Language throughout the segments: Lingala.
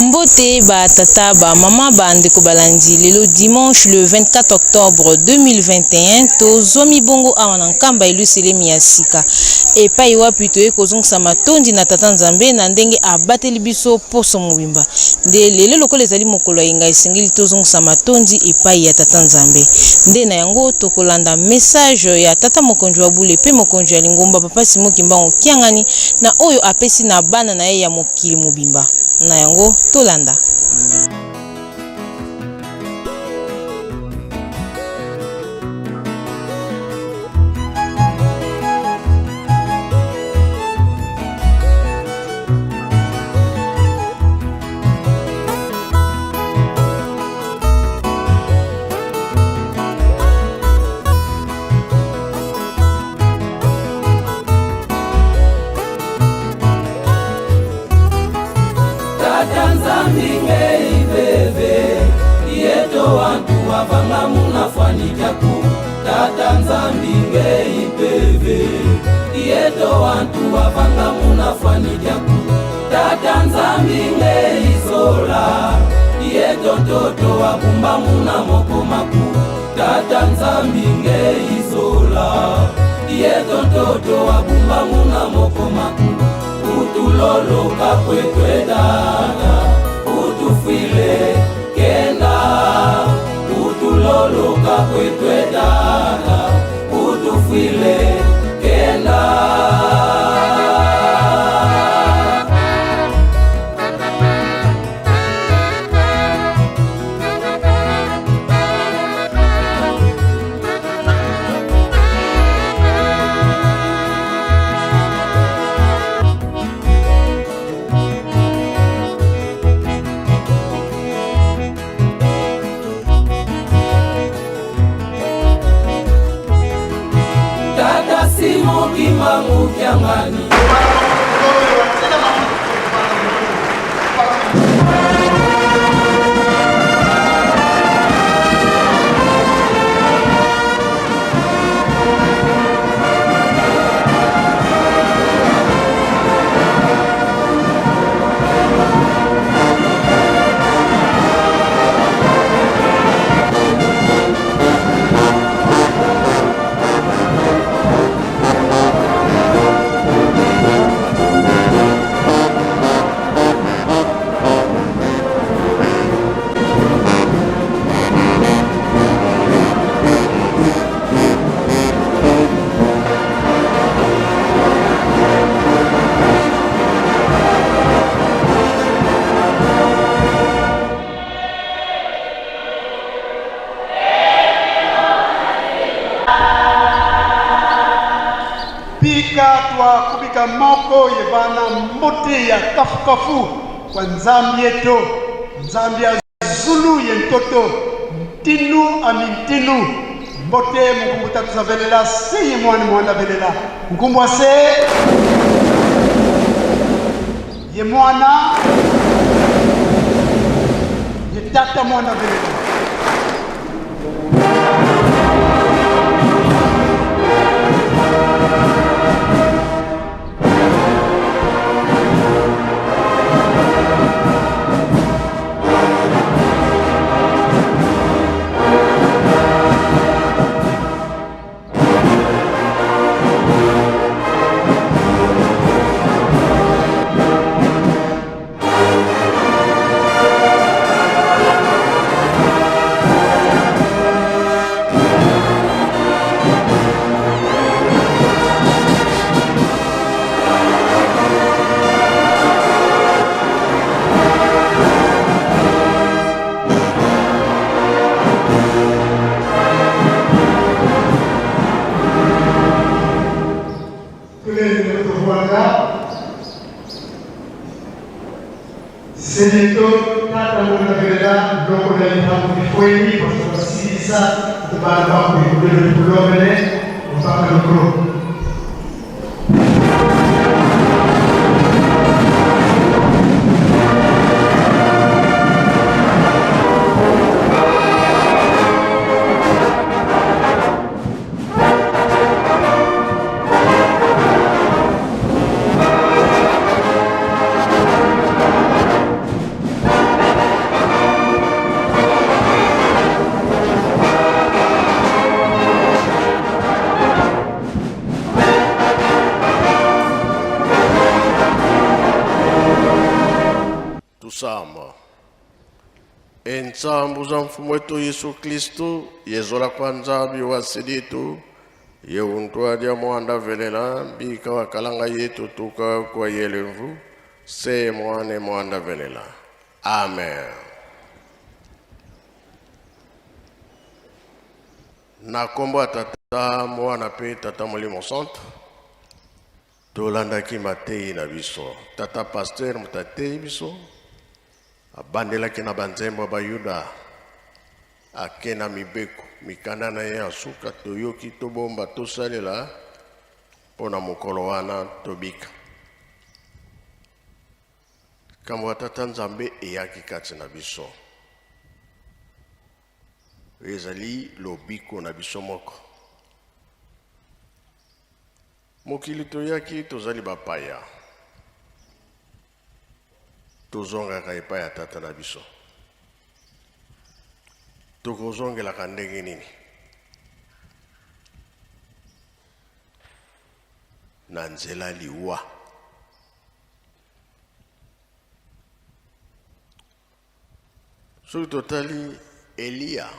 Mbote ba tata ba mama ba ndeko balandi lelo dimanche le 24 octobre 2021 tozwami bongo awa na Nkamba Eluselemi ya sika epai wapi toye kozongisa matondi na tata Nzambe na ndenge abateli biso poso mobimba nde lelo lokola ezali mokolo ya yenga esengeli tozongisa matondi epai ya tata Nzambe nde na yango tokolanda message ya tata mokonzi wa bule pe mokonzi ya lingomba papa Simon Kimbangu Kiangani na oyo apesi na bana na ye ya mokili mobimba. Na yango, tolanda. Tata Nzambi ngei veve yeto wantu wavanga munafanikyaku Tata Nzambi ngei peve yeto wantu wavanga munafanikyaku Tata Nzambi ngei sola yeto ntoto wabumba muna mokomaku Tata Nzambi ngei sola ye tontoto abumba muna mokomaku utuloloka kwetwedana utufwile kenda utuloloka kwetwedana utufwile kenda. Tata Simon Kimbangu Kiangani. Bika twa kubika moko yevana mbote ya kafukafu kwa Nzambi yeto Nzambi ya Zulu ye ntoto ntinu ami ntinu mbote mukumbu tatu za velela se ye mwani mwanda velela nkumbu ase ye mwana ye tata mwana velela. Seneto tata mwana velela lokola likambo lifweni basilisa bana bakuikulelo kulomele mpaka lokolo. Tusamba. Entsambu za mfumu wetu Yesu Kristu yezola kwa Nzambi wa silitu yeuntwadia mwanda velela mbika wa kalanga yetu tuka kwa yelevu se mwane mwanda velela. Amen. Na kombo ya Tata, Mwana pe Tata Molimo Santu, tolandaki mateyi na biso. Tata Pasteur moto ateyi biso, abandelaki na banzembo ya Bayuda, ake na mibeko, mikanda na ye ya suka toyoki, tobomba, tosalela mpo na mokolo wana tobika. Likambo ya Tata Nzambe eyaki kati na biso. Oyo ezali lobiko na biso moko. Mokili toyaki tozali bapaya, tozongaka epai ya Tata na biso. Tokozongelaka ndenge nini? Na nzela liwa. Soki totali Eliya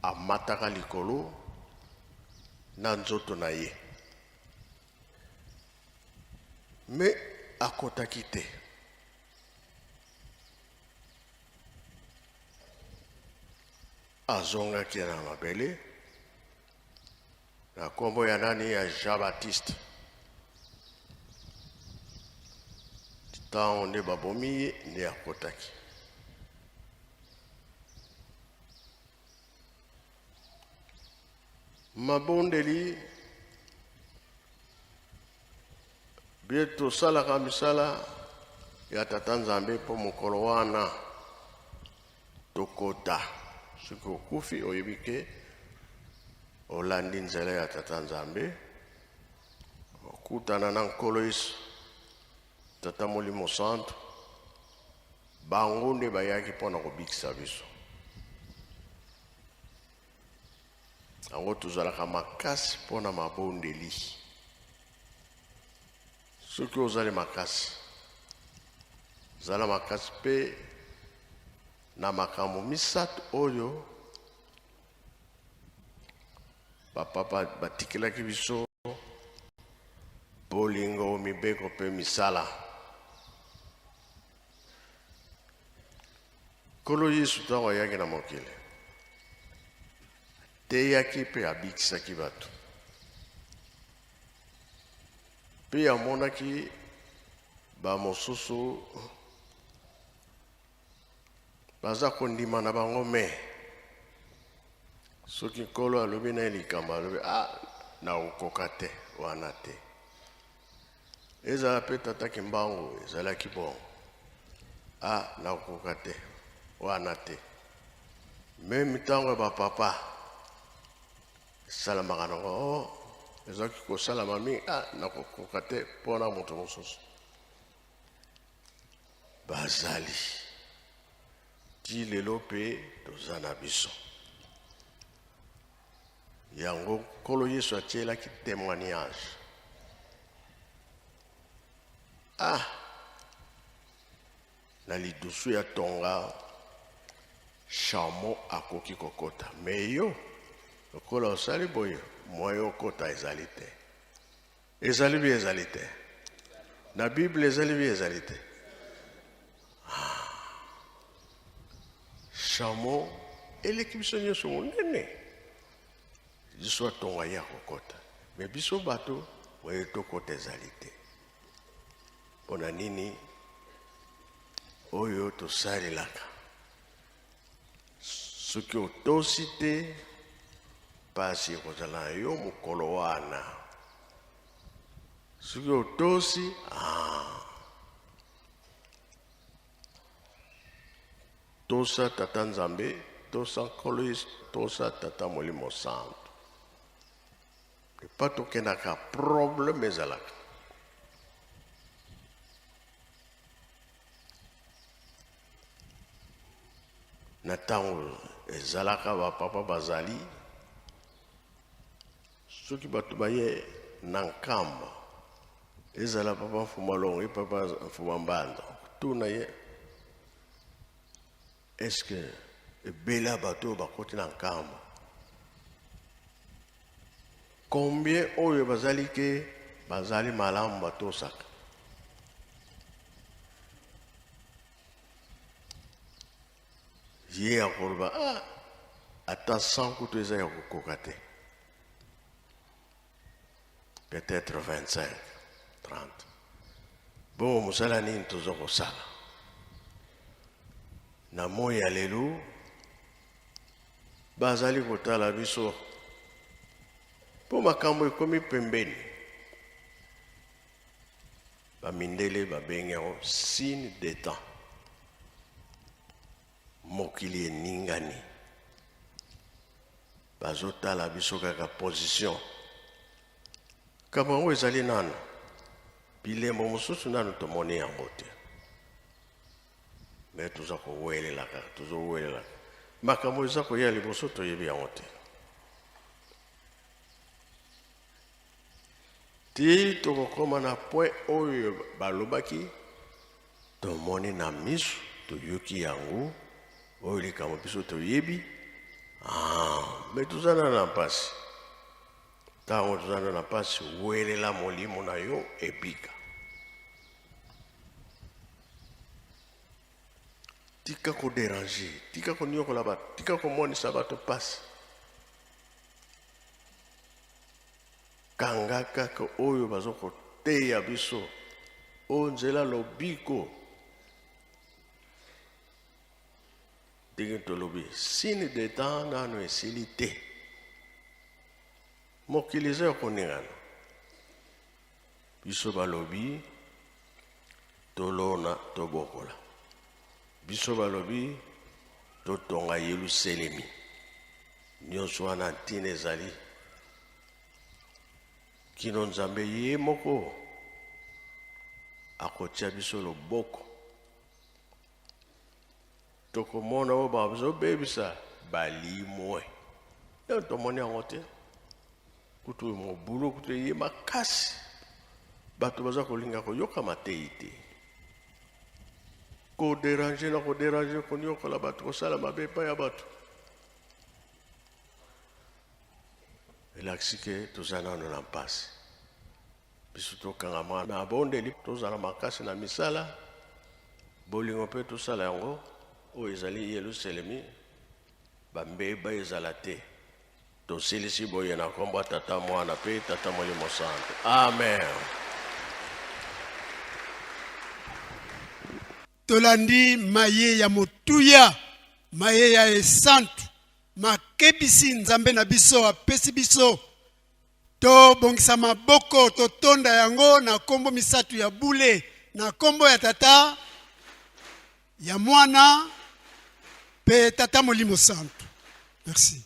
amataka likolo na nzoto na ye, me akotaki te. Azongaki na mabele na nkombo ya nani? Ya Jean Baptiste. Ntango nde babomi ye nde akotaki. Mabondeli bie tosalaka misala ya Tata Nzambe mpo mokolo wana tokota. Soki okufi oyebi ke olandi nzela ya Tata Nzambe, okutana na Nkolo Yesu, Tata Molimo Santu, bango nde bayaki mpo na kobikisa biso. Yango tozalaka makasi mpo na mabondeli. Soki ozali makasi, zala makasi mpe na makambo misato oyo bapapa batikelaki biso: bolingo, mibeko mpe misala. Nkolo Yesu ntango ayaki na mokili, ateyaki mpe abikisaki bato, mpe amonaki bamosusu baza kondima na bango, me soki Nkolo alobi na ye likambo, alobi: "Ah, nakokoka te wana te." Ezala mpe Tata Kimbangu ezalaki bongo: "Ah, nakokoka te wana te." Même ntango ya bapapa esalamaka nango, oh, ezalaki kosalama mingi: "Ah, nakokoka te mpona moto mosusu." Bazali ti lelo mpe toza na biso. Yango Nkolo Yesu atielaki témoignage. Ah, na lidusu ya tonga chameau akoki kokota, me yo lokola osali boye, moyen okota ezali te. Ezali bi ezali te na Bible, ezali bi ezali te. Ah, chameau eleki biso nyonso monene, biso atonga ye akokota, me biso bato moye tokota ezali te. Mpo na nini? Oyo tosalelaka, soki otosi te, pasi ekozala na yo mokolo wana. Soki otosi, ah, tosa Tata Nzambe, tosa Nkolo Yesu, tosa Tata Molimo Santu. Epa tokendaka, problème ezalaka. Na ntango ezalaka bapapa bazali, soki bato baye na Nkamba, ezala papa Mfuma Longo, ye papa Mfuma Mbanza, tuna ye. Est-ce que ebele ya bato oyo bakoti na Nkamba, combien oyo bazali ke bazali malamu batosaka? Ye akoloba, ah, ata 100 kutu eza ya kokoka te, peut-être 25, 30. Bongo mosala nini toza kosala na moi ya lelo? Bazali kotala biso mpo makambo ekomi pembeni. Bamindele babengi yango signe de temps. Mokili eningani, bazotala biso kaka position. Kambo yango ezali nano bilembo mosusu, nano tomoni yango te, me toza kowelela kaka, tozowelela makambo eza koya liboso, toyebi yango te. Ti tokokoma na point oyo balobaki, tomoni na miso, toyoki yango, oyo likambo biso toyebi. Ah, me toza nano na mpasi. Ntango toza nano na mpasi, welela molimo na yo ebika. Tika koderange, tika koniokola bato, tika komonisa bato mpasi. Kanga kaka oyo baza koteya biso, oyo nzela lobiko. Ndenge tolobi, signe de temps nano esili te, mokili eza ya koningana. Biso balobi tolona, tobokola. Biso balobi totonga Yelusalemi. Nyonso wana ntina ezali kino Nzambe ye moko akotia biso loboko. Tokomona oyo bazobebisa balimwe. Yo tomoni yango te, kutu mobulu kutu eye makasi, bato baza kolinga koyoka mateyi te, koderange na koderange, koniokola bato, kosala mabe epai ya bato. Elakisi ke toza nano na mpasi. Biso tokangama na bondeli, tozala makasi na misala bolingo mpe tosala yango oyo ezali Yelusalemi, bambeba ezala te. Tosilisi boye na nkombo ya Tata, Mwana mpe Tata Molimo Santo. Amen. Tolandi maye ya motuya, maye ya esantu, makebisi Nzambe na biso apesi biso. Tobongisa maboko, totonda yango na kombo misato ya bule, na kombo ya Tata, ya Mwana mpe Tata Molimo Santu. Merci.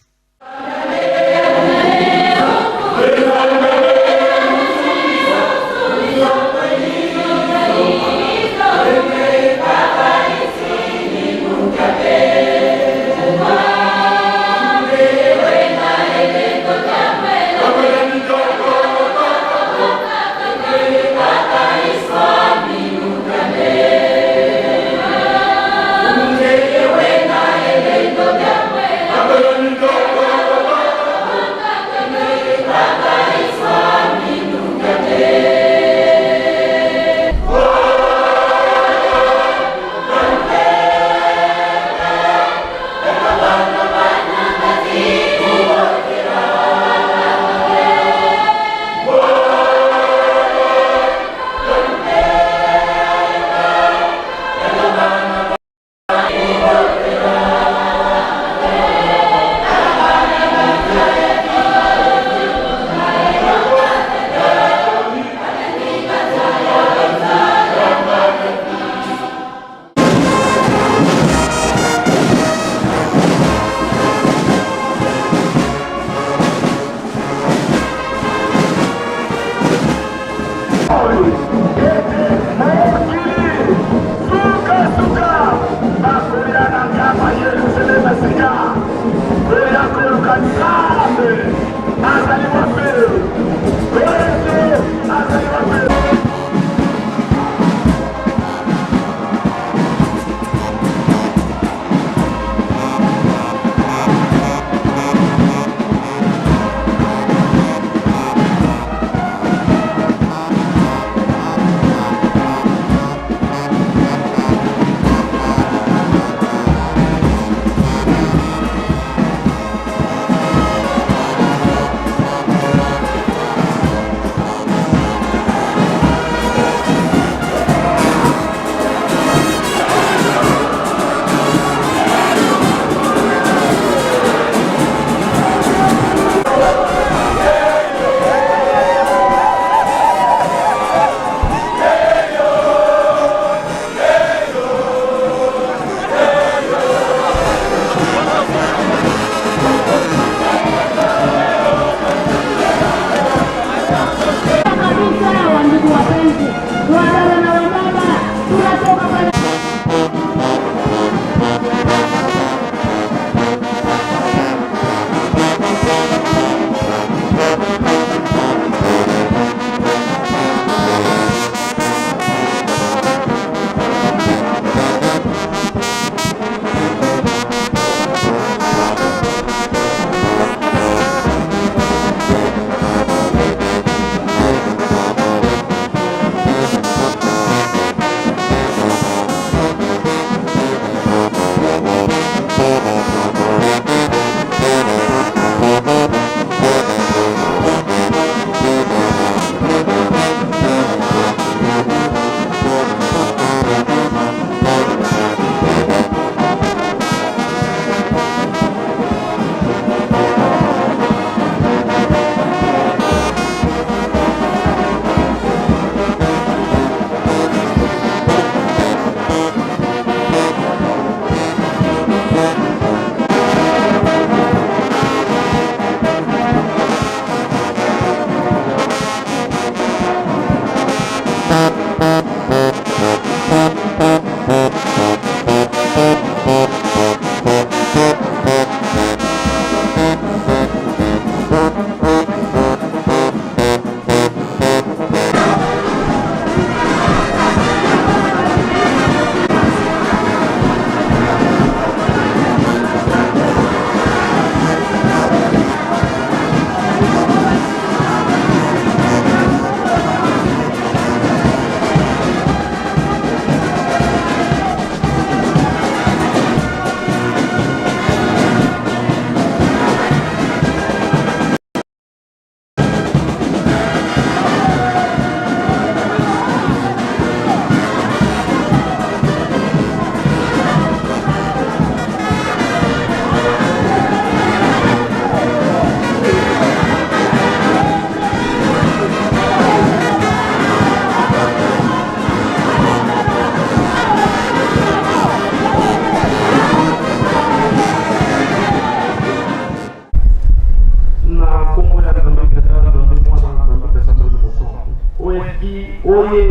Na kombo ya Nzambe Tata, Nzambe Mwana, Nzambe Tata Molimo Mosantu. Oyeski oye!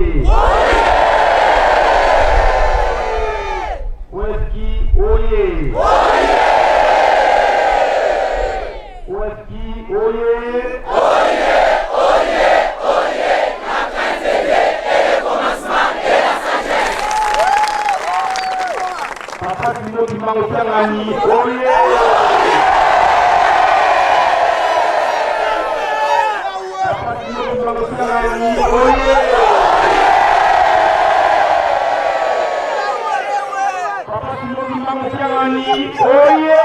Oyeski oye! Oyeski oye! Papa Simon Kimbangu Kiangani oye! Papa Simon Kimbangu Kiangani oye! Papa Simon Kimbangu Kiangani oye!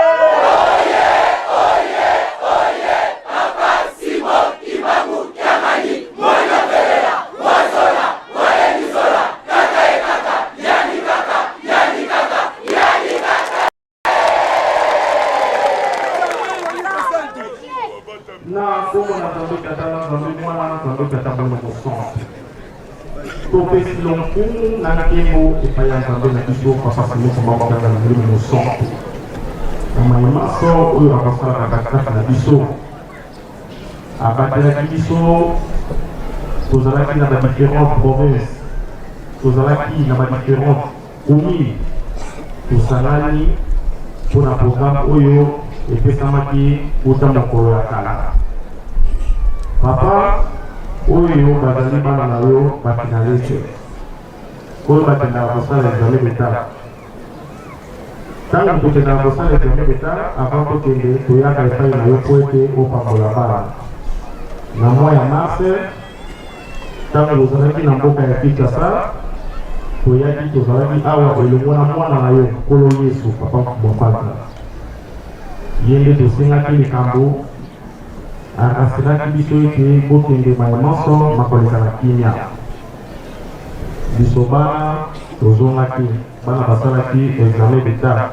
Na nkombo na Nzambe Tata, Nzambe Mwana, Nzambe Tata Molimo Mosantu, topesi lonkumu na nkembo epai ya Nzambe na biso Papa Simon Kimbangu Kiangani na Molimo Mosantu na maye manso oyo akosalaka katikati na biso. Abatelaki biso, tozalaki na ba différentes provinces, tozalaki na ba différentes communes, tosangani mpo na programme oyo epesamaki uta mokolo ya kala. Papa, oyo bazali bana na yo ba finaliste oyo bakendaka kosala examen d'etat. Ntango tokendaka kosala examen d'etat, avant tokende, toyaka epai na yo mpo ete opambola bana. Na mois ya mars, ntango ozalaki na mboka ya Kinshasa, toyaki, tozalaki awa elongo na mwana na yo, Nkolo Yesu, Papa Mwampata. Ye nde tosengaki likambo, arasilaki biso ete bokende maye manso makoleka na kimia. Biso bana tozongaki, bana basalaki examen d'etat.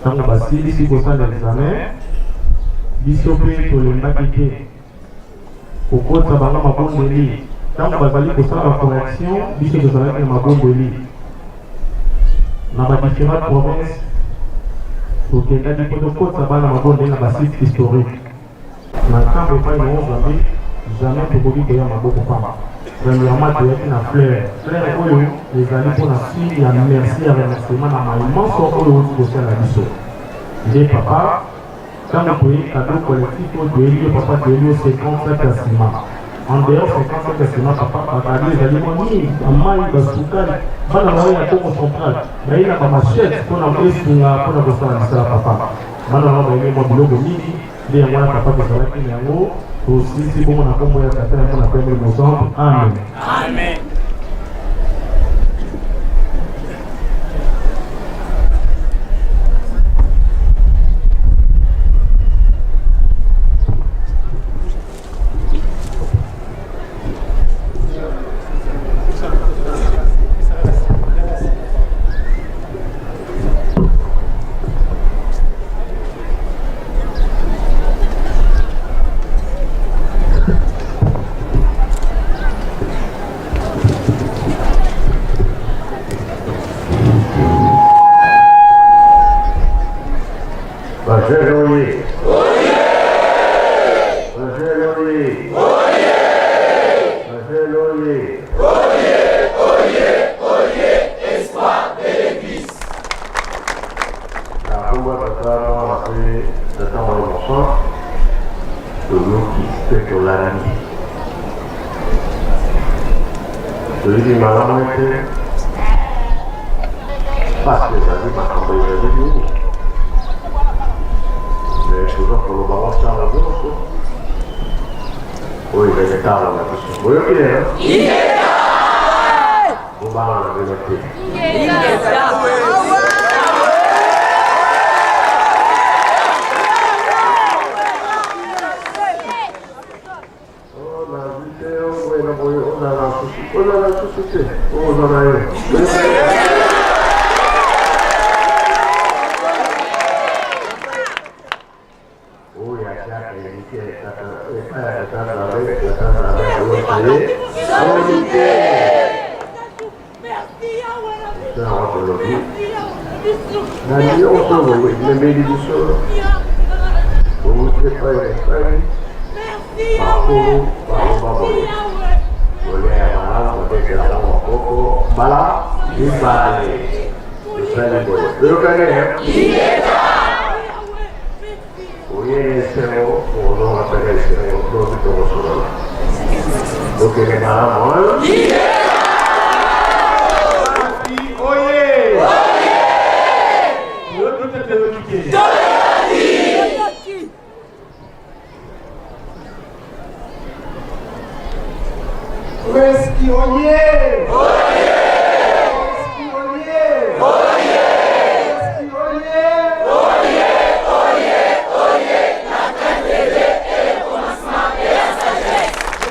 Ntango basilisi kosala examen, biso mpe tolembaki te kokotisa bango mabondeli. Ntango bazali kosala ba correction, biso tozalaki na mabondeli na ba différentes provinces. Tokendaki mpo tokotisa bana mabondeli na ba sites historiques. Na nkambo epai na yo Nzambe, jamais tokoki koya maboko pamba. Premièrement toyaki na fleur. Fleur oyo ezali mpona signe ya merci ya remerciement na maye manso oyo outi kosala biso. Nde papa ntango toyei cadeau collectif oyo toyeli yo papa, toyeli yo 50 sac ya ciment. En dehors 50 sac ya ciment papa, bacadeau ezali mwa mingi, bamai, basukali, bana na oyo ya Congo central baye na bamachete mpona esunga mpona kosala misala papa. Bana na bayeli mwa biloko mingi, nde yango wana papa tozalaki na yango. Tosilisi bongo na nkombo ya Tata ya Mwana mpe ya Molimo Mosantu. Amen. Amen. Bajene oye! Bajene oye! Bajene oye! Na kombo ya Tata, Mwana mpe Tata Molimo Mosantu, toyoki mpe tolandi. Toyebi malamu ete pasi ezali, makambo ezali mingi, me toza koloba ngo ntango nyonso oyo ezali ntango na biso. Boyoki lelo? Bobanga na bino te. Oh, nazwi te, oh, boye na boye, ozala na susi, ozala na susi te, oh, oza na ye. Oyo atiaka eliki ya tata, epai ya tata Nzambe, tata Nzambe akoyoka ye soni te. Yango tolobi na nyonso boye ememeli biso bowuti epai na epai, bakolo baloba boye kolia ya malamu babetela bango maboko mbala mibale. Tosali boye, toyokani. Oye na esengo, okozonga mpe na esengo, lobi tokosolola. Bokende malamu. Oye! Toyoki te, toyoki te. Weski oye! Weski oye! Weski oye!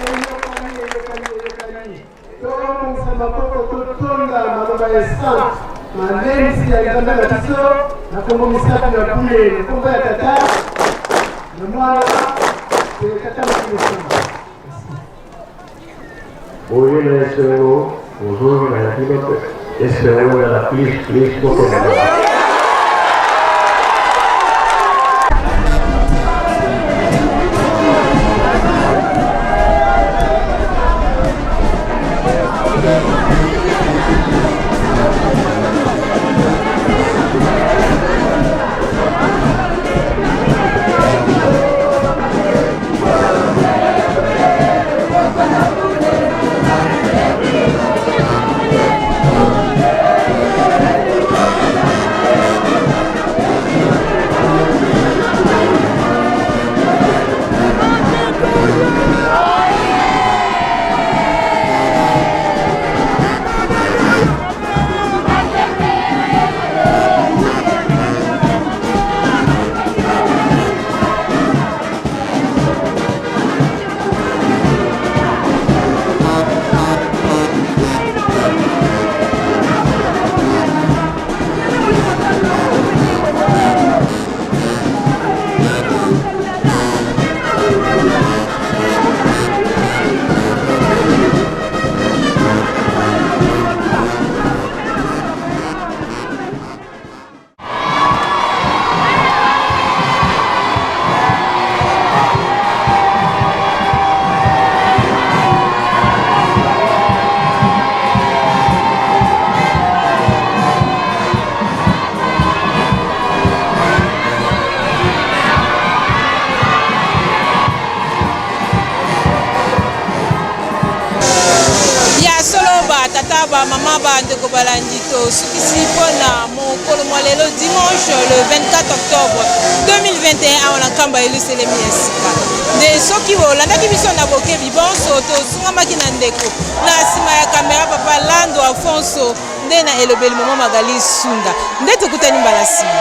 Eyokani, eyokani, eyokani. Tobongisa maboko, totonda maloba ya essence malendisi ya Nzambe na biso na kombo misato ya bule, na kombo ya Tata, na Mwana mpe Tata Molimo Santu. Boye na esengo, bozongi na bino mpe esengo ya la plus plus bokende malamu. Mama bandeko balandi, tosukisi mpo na mokolo mwa lelo dimanche le 24 octobre 2021 awa na Nkamba Yelusalemi ya sika. Nde soki bolandaki biso na bokebi bonso, tosungamaki na ndeko na nsima ya kamera papa Lando Afonso, nde na elobeli mama Magali Sunda. Nde tokutani mbala nsima.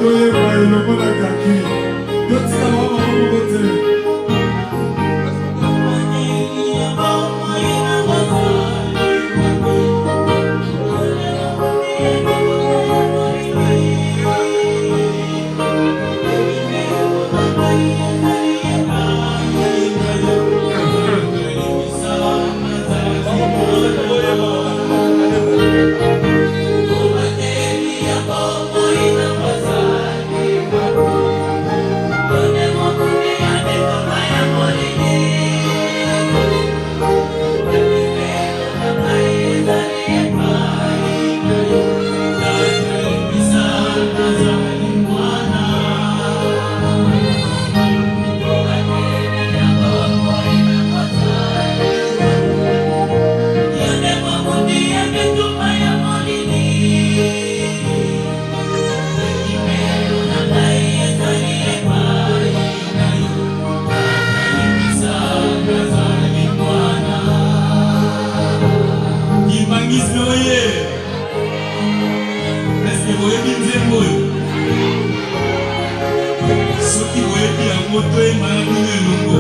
Toyeba elongo na kaki, totika bango bango moko te. Kimbanguiste oye! Est-ce que boyebi nzembo oyo? Soki boyebi yango, toyemba na bino elongo.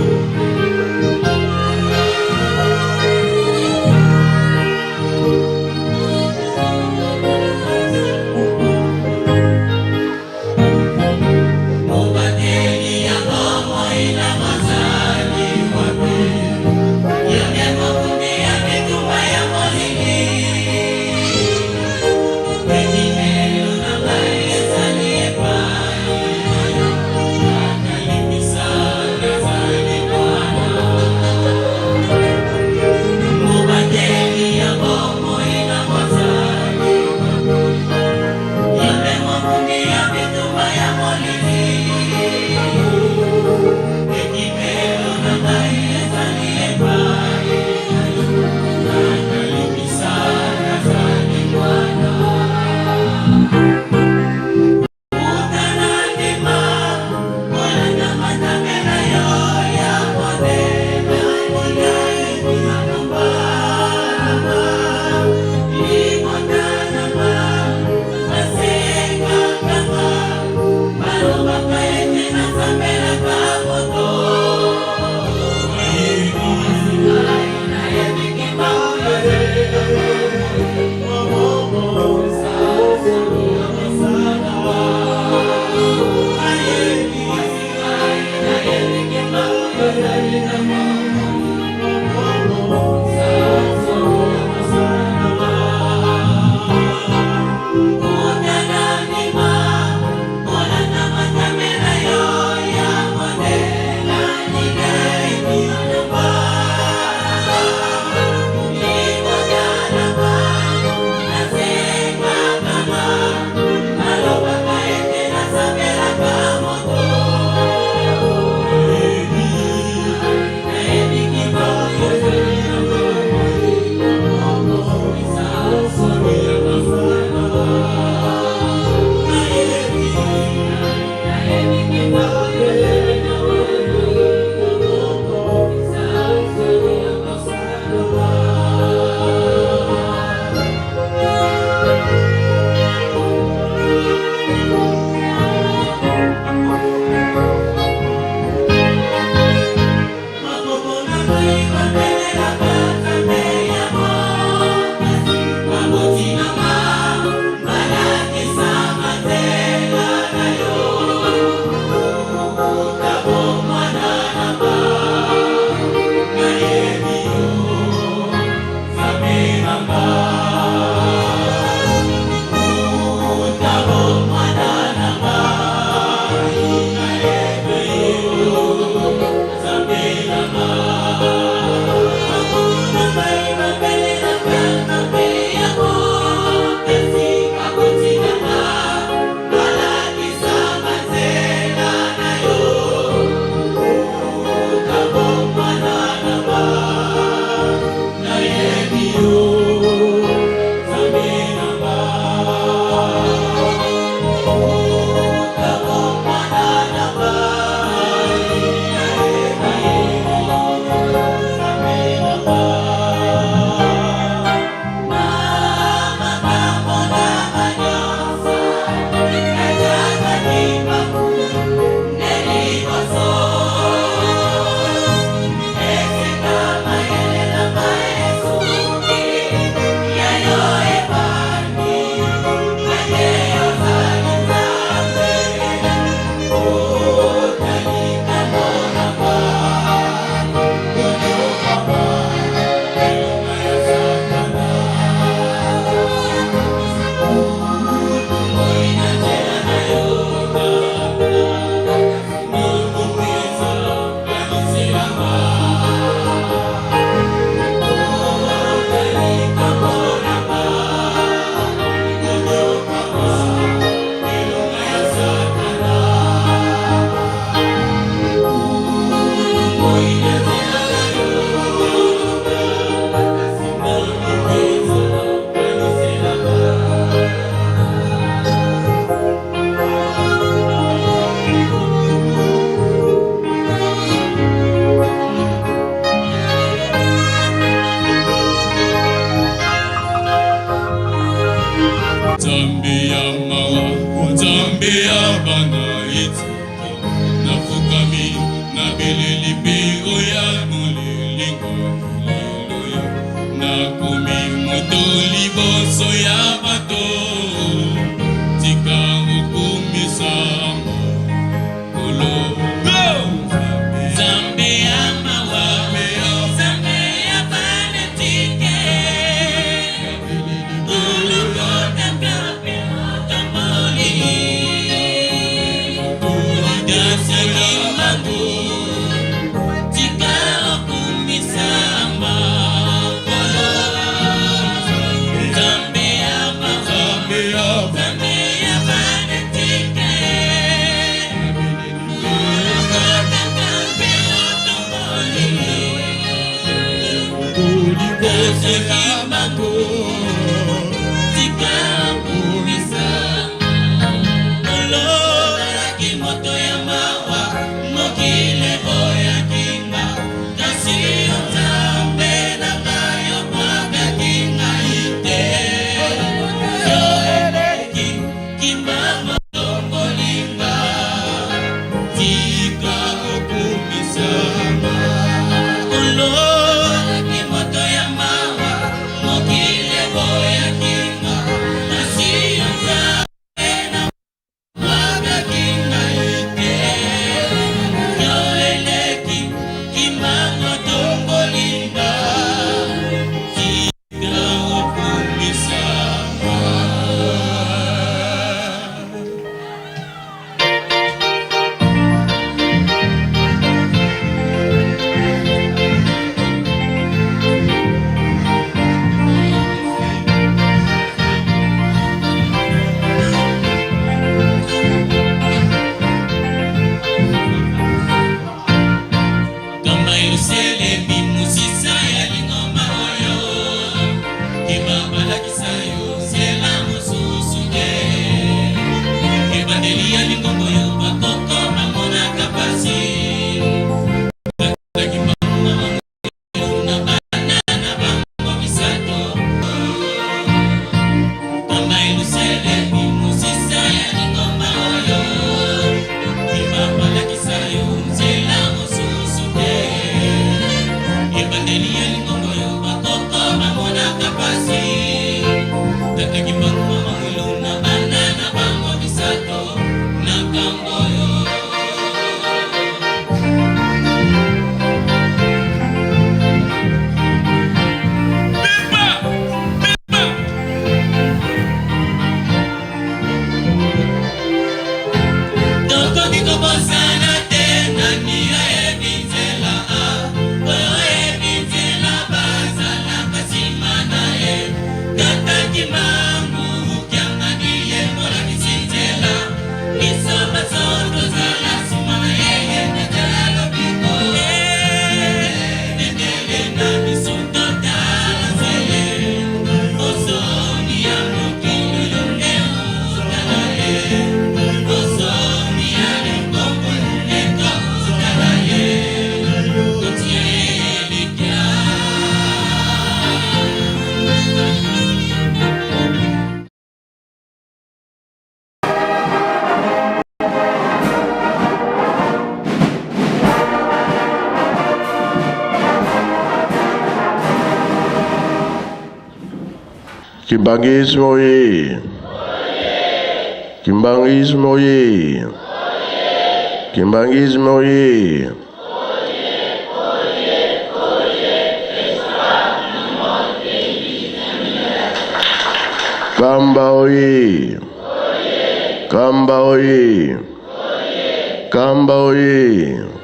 Nzambe ya mawa, Nzambe ya bana etike, nafukami nabeleli mpe oya nolelinga lelo yo, nakomi moto liboso ya bato, tika okumisama Nkolo. Nzambe ya mawa, Nzambe ya bana etike, Kimbanguisme oye! Kimbanguisme oye! Kimbanguisme oye! Kamba oye! Kamba oye! Kamba oye!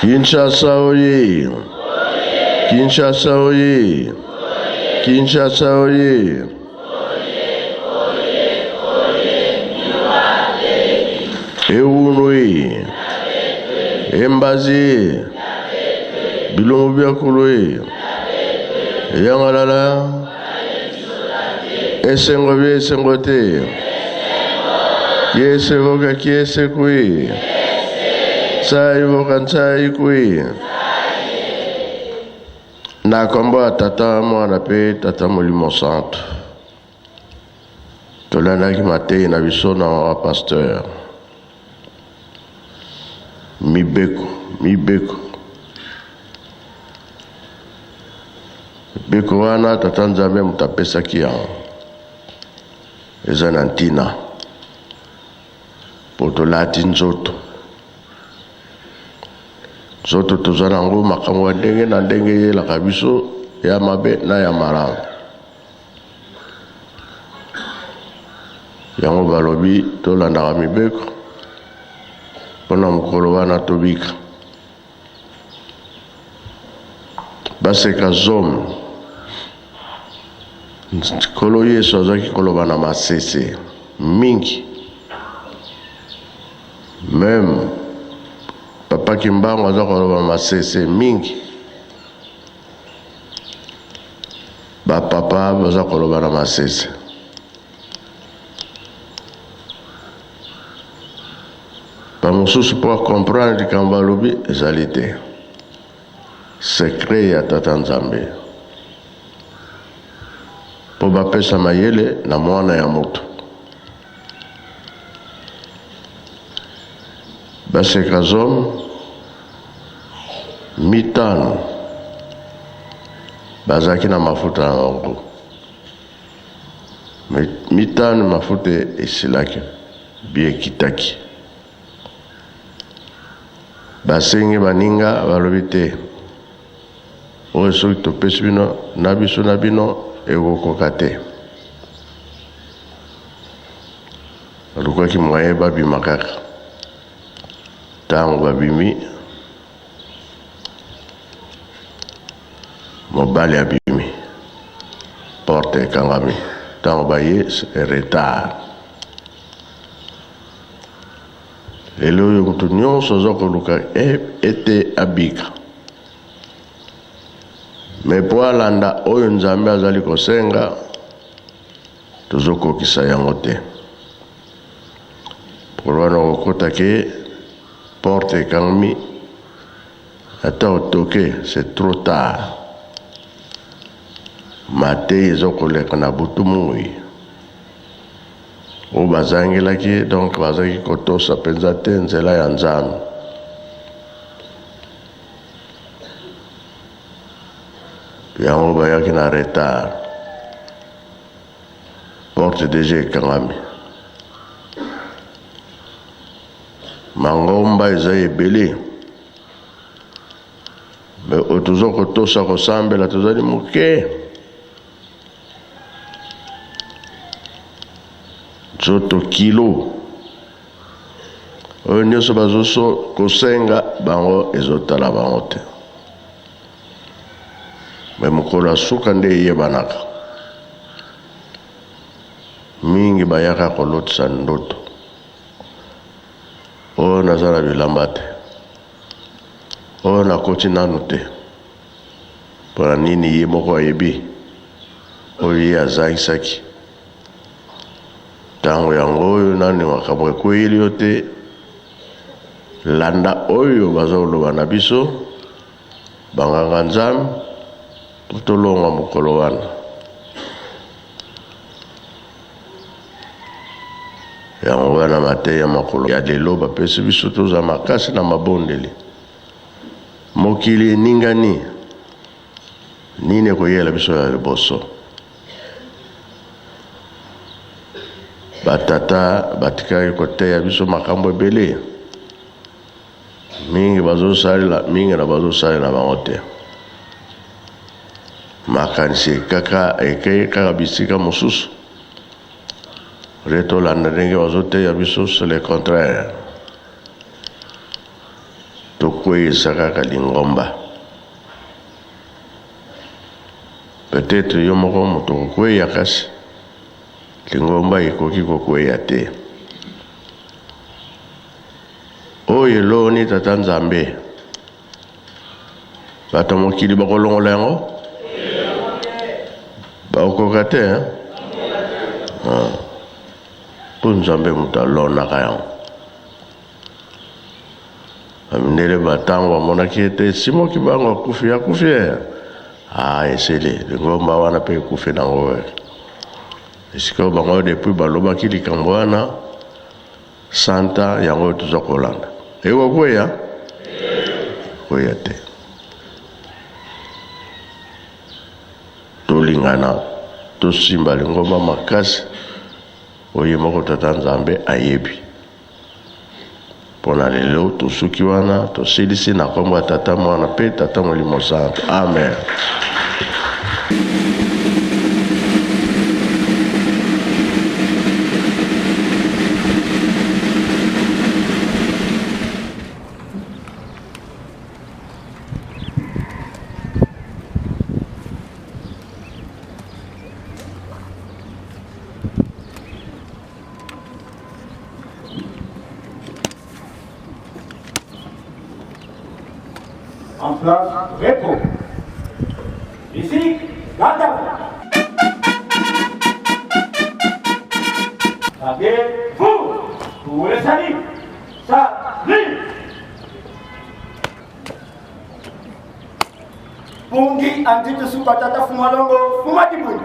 Kinshasa oye! Kinshasa oye! Kinshasa oye! Ewunwe! Embazi! Bilongo bya kulu Yangalala! Esengo bi esengo te! Kiese voka kiese kui! Kansai bo kansai kui. Na kombo ya Tata, Mwana mpe Tata Molimo Santu. Tolandaki mateyi na biso na ba pasteur. Mibeko, mibeko. Mibeko wana Tata Nzambe moto apesaki yango. Eza na ntina. Po tolati nzoto. Nzoto toza na yango makambo ya ndenge na ndenge eyelaka biso ya mabe na ya malamu. Yango balobi tolandaka mibeko mpo na mokolo wana tobika. Baseka zomi. Nkolo Yesu azalaki koloba na masese mingi. Meme Papa Kimbangu aza koloba masese mingi. Ba papa baza koloba na masese. Ba mosusu po a comprendre likambo alobi ezali te. Secret ya Tata Nzambe. Po bapesa mayele na mwana ya moto. Baseka zone mitano bazalaki na mafuta na bango. Mitano mafuta esilaki, bi ekitaki. Basengi baninga balobi te, oyo soki topesi bino na biso na bino ekokoka te. Balukaki moyen babima kaka. Ntango babimi, mobali abimi, porte ekangami. Ntango baye, retard. Lelo oyo moto nyonso aza koluka ete abika. Me mpo alanda oyo Nzambe azali kosenga, tozokokisa yango te. Mokolo wana okokota ke porte ekangami, ata otoke, c'est trop tard. Mateyi eza koleka na butu moi. Oyo bazangelaki, donc bazalaki kotosa mpenza te nzela ya Nzambe. Yango bayaki na retard. Porte deja ekangami. Mangomba eza ebele. Mais oyo toza kotosa kosambela tozali moke. Nzoto kilo. Oyo nyonso bazo kosenga bango ezotala bango te. Me mokolo ya suka nde eyebanaka. Mingi bayaka kolotisa ndoto. Oyo naza na bilamba te. Oyo nakoti nanu te. Pona nini ye moko ayebi oyo ye azangisaki. Tango yango oyo nani makambo ekweyeli yo te. Landa oyo bazoloba na biso banganga Nzambe po tolonga mokolo wana. Yango wana mateya makolo ya lelo bapesi biso toza makasi na mabondeli. Mokili eningani, nini ekoyela biso ya liboso? Ba tata batikaki koteya biso makambo ebele mingi bazosalela mingi na bazosalela bango te makanisi kaka ekei kaka bisika mosusu re tolanda ndenge bazoteya biso c'est le contraire tokweyisa kaka lingomba Peut-etre yo moko moto okokweya kasi lingomba ekoki kokweya te. Oyo eloni Tata Nzambe, bato ya mokili bakolongola yango? Bakokoka te hein? Ah. Mpo Nzambe moto alonaka yango. Bamindele batango bamonaki ete Simon Kimbangu akufi, akufi eh. Ah, esili lingomba wana mpe ekufi nango eh. Esika bango depuis balobaki likambo wana santa yango oyo toza kolanda ekokweya kweya te. Tolingana, tosimba lingomba makasi oyo ye moko Tata Nzambe ayebi. Mpo na lelo tosuki wana, tosilisi na nkombo ya Tata, Mwana mpe Tata Molimo Santu. Amen. En place, repos. Musique, garde à vous. Gardez-vous pour le salut. Salut. Pungi antitu suka tata fumalongo fumadibuni.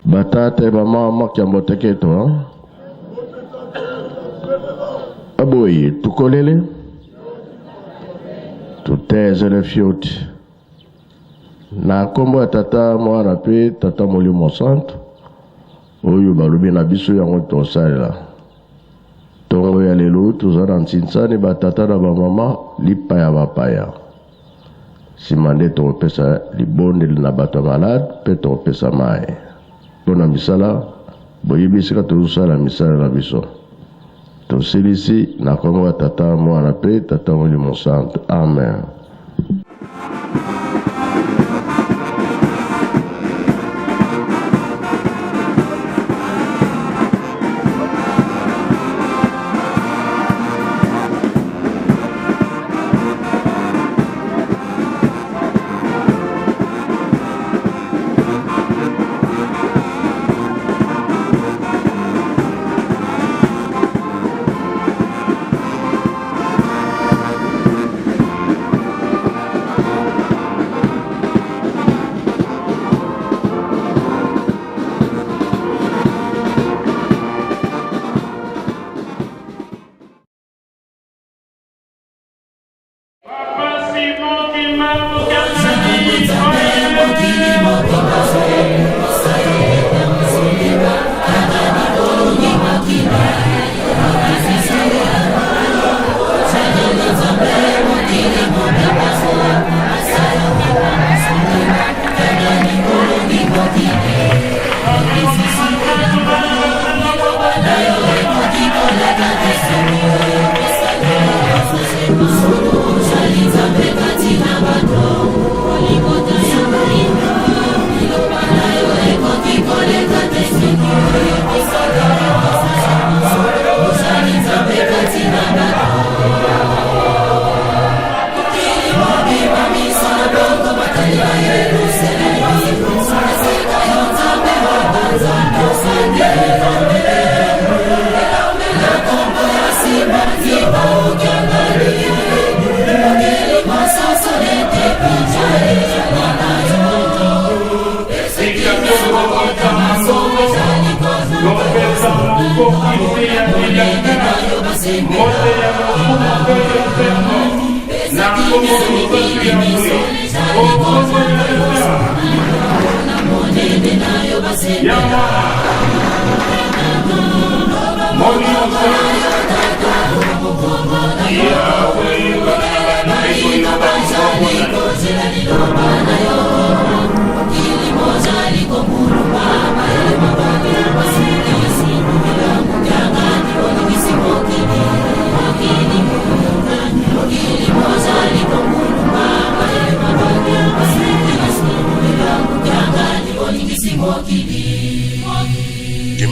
Batata bamama kiamboteketo aboyi tukolele tutezele fioti na nkombo ya Tata, Mwana mpe Tata Molimo Santu, oyo balobi na biso yango tosalela ntongo ya lelo. Toza na nsinsani batata na bamama, lipa ya bapaya. Nsima nde tokopesa libondeli na bato ya malade mpe tokopesa mai mpo na misala. Boyebi esika tozosala misala na biso. Tosilisi na nkombo ya Tata, Mwana mpe Tata Molimo Santu. Amen.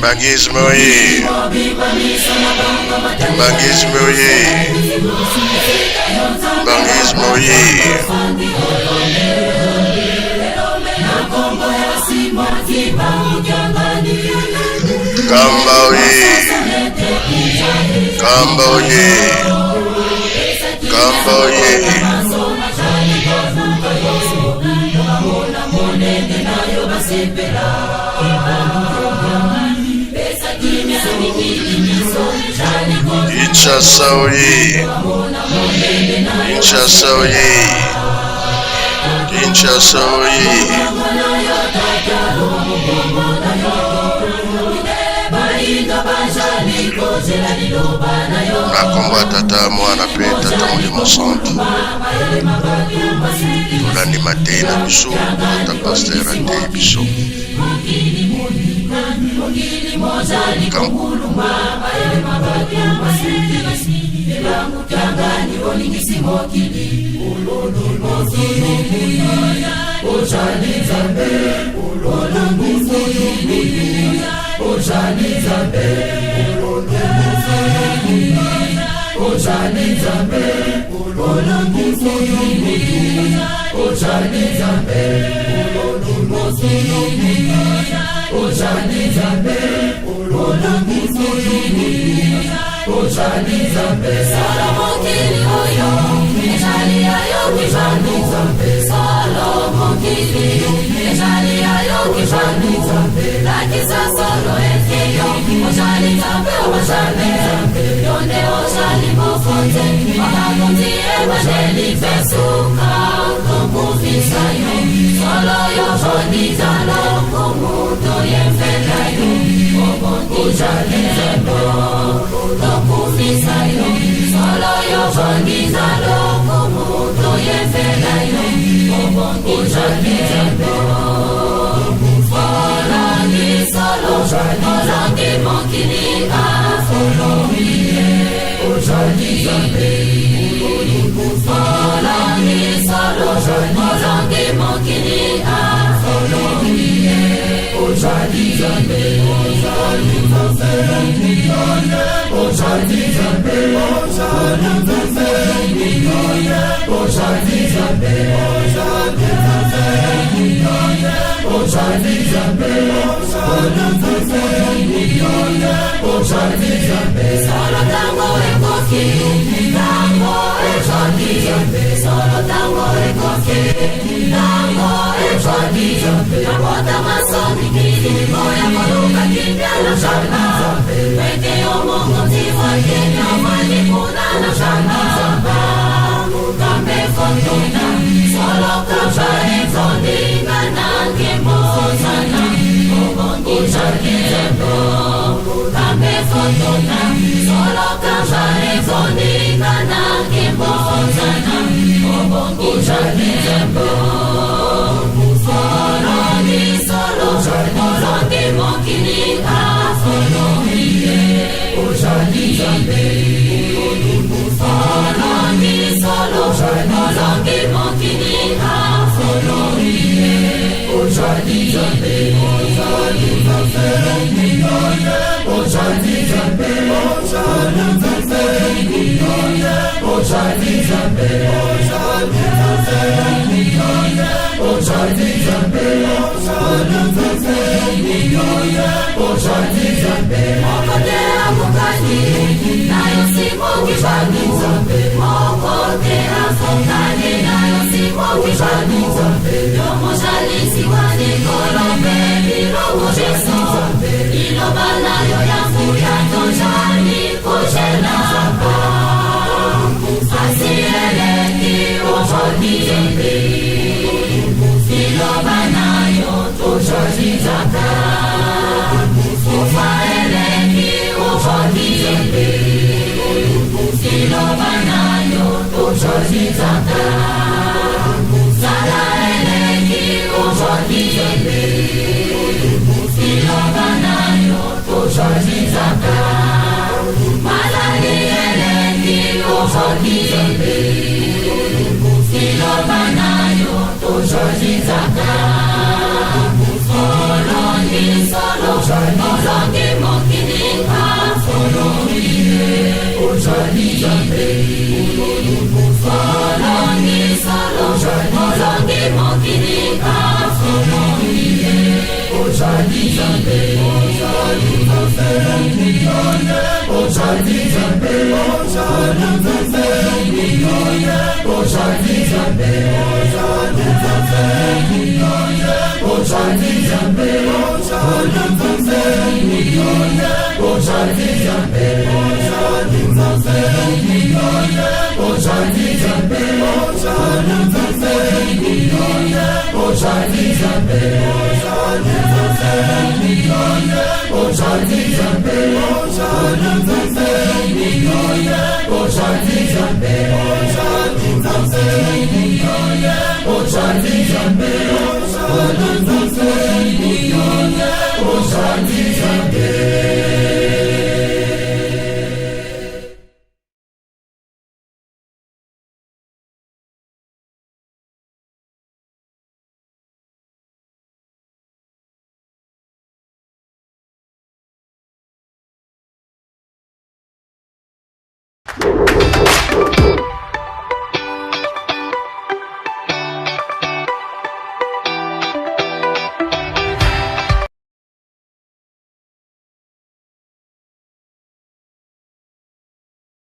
Kimbanguisme oye! Kimbanguisme oye! Kimbanguisme oye! Kamba oye! Kamba oye! Kamba oye! Kinshasa oye! Kinshasa oye! Kinshasa oye! Na kombo ya Tata, Mwana mpe Tata Molimo Santu, tolandi mateyi na biso. Tata Pasteur ateyi biso. Solo,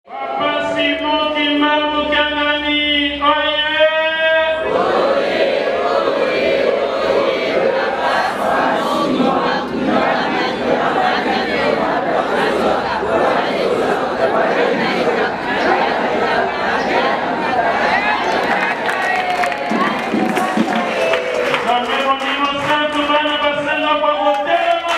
Papa Simon Kimbangu Kiangani, oye! Nzambe Molimo Santu, bana basenga kwa kotelema.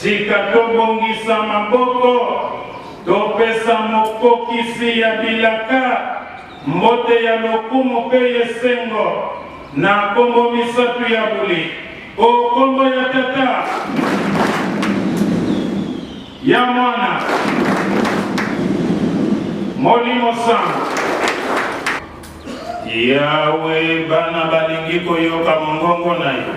Sika tobongisa maboko, topesa mokokisi ya bilaka mbote ya lokumu mpe esengo na nkombo misato ya bule, o nkombo ya Tata, ya Mwana, Molimo Santu. Yawe, bana balingi koyoka mongongo na yo.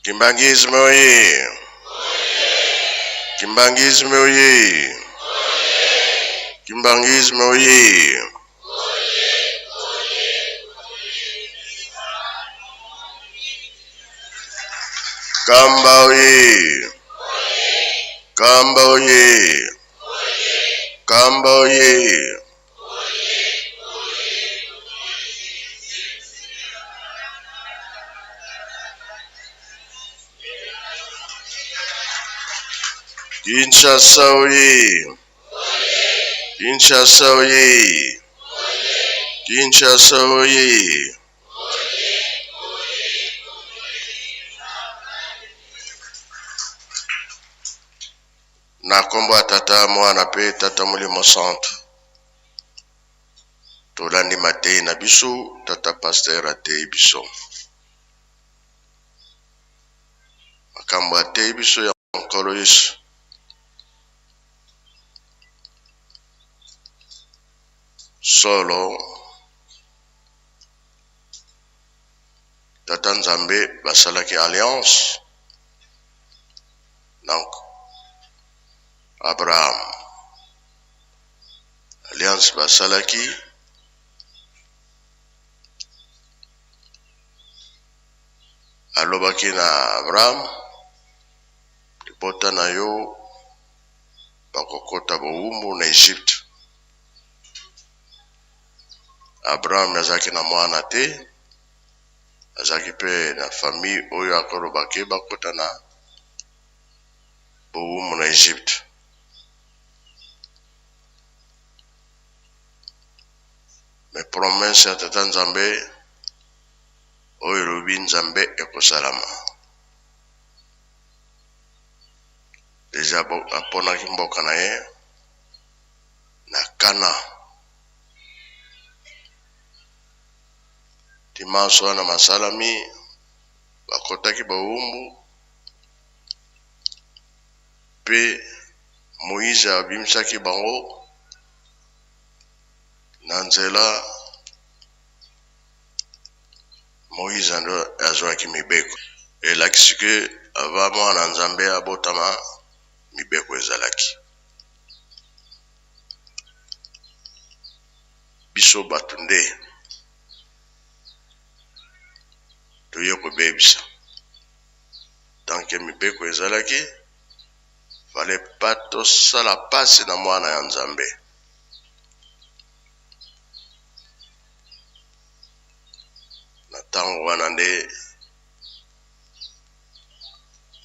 Kimbanguisme oye! Kimbanguisme oye! Kimbanguisme oye! Kamba oye! Kamba oye! Kamba oye! Kinshasa oye! Kinshasa oye! Kinshasa oye! Na nkombo ya Tata, Mwana mpe Tata Molimo Santu, tolandi mateyi na biso. Tata Pasteur ateyi biso makambo, ateyi biso ya Nkolo Yesu. Solo Tata Nzambe basalaki alliance na Abraham. Alliance basalaki alobaki na Abraham, libota na yo bakokota bowumbu na Egypte. Abraham azalaki na mwana te, azalaki mpe na famille oyo akoloba ke bakota na bowumu na Egypte. Mais promesse ya Tata Nzambe oyo elobi Nzambe ekosalama. Deja aponaki mboka na ye na Kana. Dimanche wana masalami bakotaki bowumbu mpe Moïse abimisaki bango na nzela. Moïse nde azwaki mibeko, elakisi ke ava mwana Nzambe abotama mibeko ezalaki. Biso bato nde toye kobebisa. Tant que mibeko ezalaki, fallait pas tosala pasi na mwana ya Nzambe. Na ntango wana nde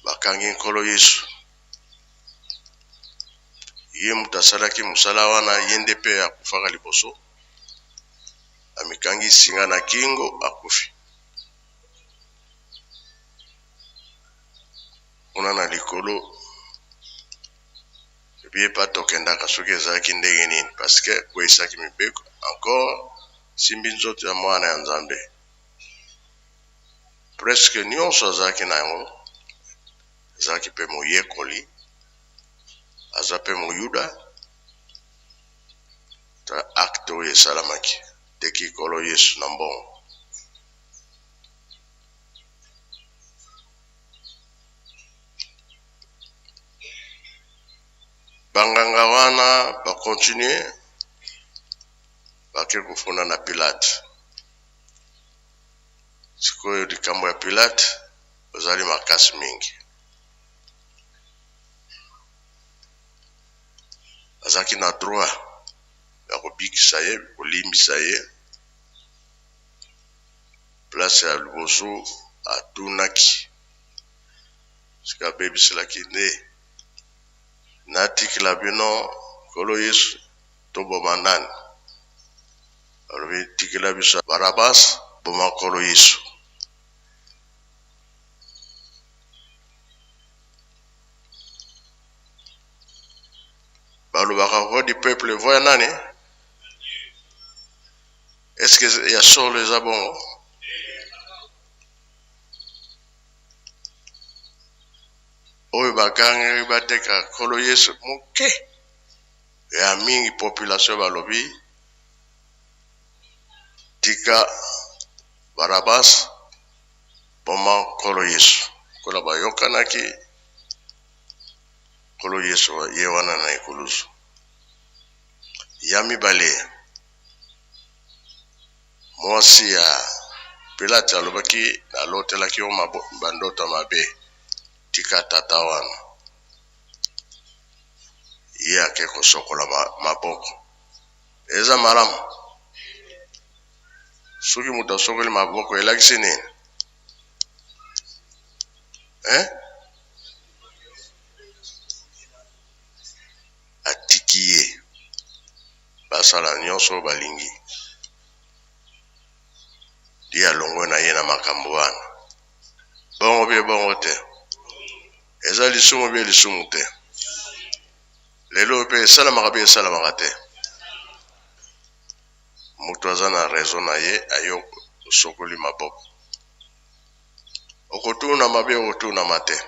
bakangi Nkolo Yesu. Ye moto asalaki mosala wana, ye nde mpe akufaka liboso, amikangi singa na kingo, akufi. Kuna na likolo ebi epa tokendaka soki ezalaki ndenge nini, parce que akweyisaki mibeko encore, simbi nzoto ya mwana ya Nzambe presque nyonso azalaki na yango, azalaki mpe moyekoli, aza mpe moyuda. Ta acte oyo esalamaki teki Nkolo Yesu na mbongo. Banganga wana bakontinue bake kofunda na Pilate. Sikoyo likambo ya Pilate ozali makasi mingi, azalaki na droit ya kobikisa ye, kolimbisa ye. Place ya liboso atunaki sika abebiselaki nde natikela bino Nkolo Yesu toboma nani? Alobi tikela biso Barabas, boma Nkolo Yesu. Balobaka voix du peuple, voix ya nani? Est-ce que ya solo eza bongo? Oyo bagangaki bateka Nkolo Yesu moke ya mingi, population balobi tika Barabas, boma Nkolo Yesu. Kola bayokanaki Nkolo Yesu ye wana na ekulusu. Ya mibale, mwasi ya Pilate alobaki nalotelaki yo bandoto mabe, tika tata wana. Ye ake kosokola maboko. Eza malamu. Soki moto asokoli maboko elakisi nini? Hein? Atiki ye basala nyonso balingi, ye alongwe na ye na makambo wana. Bongo bie bongo te, eza lisumu bie lisumu te. Lelo mpe esalamaka bie esalamaka te. Moto aza na raison na ye, ayo osokoli maboko, okotunama bie okotunama te.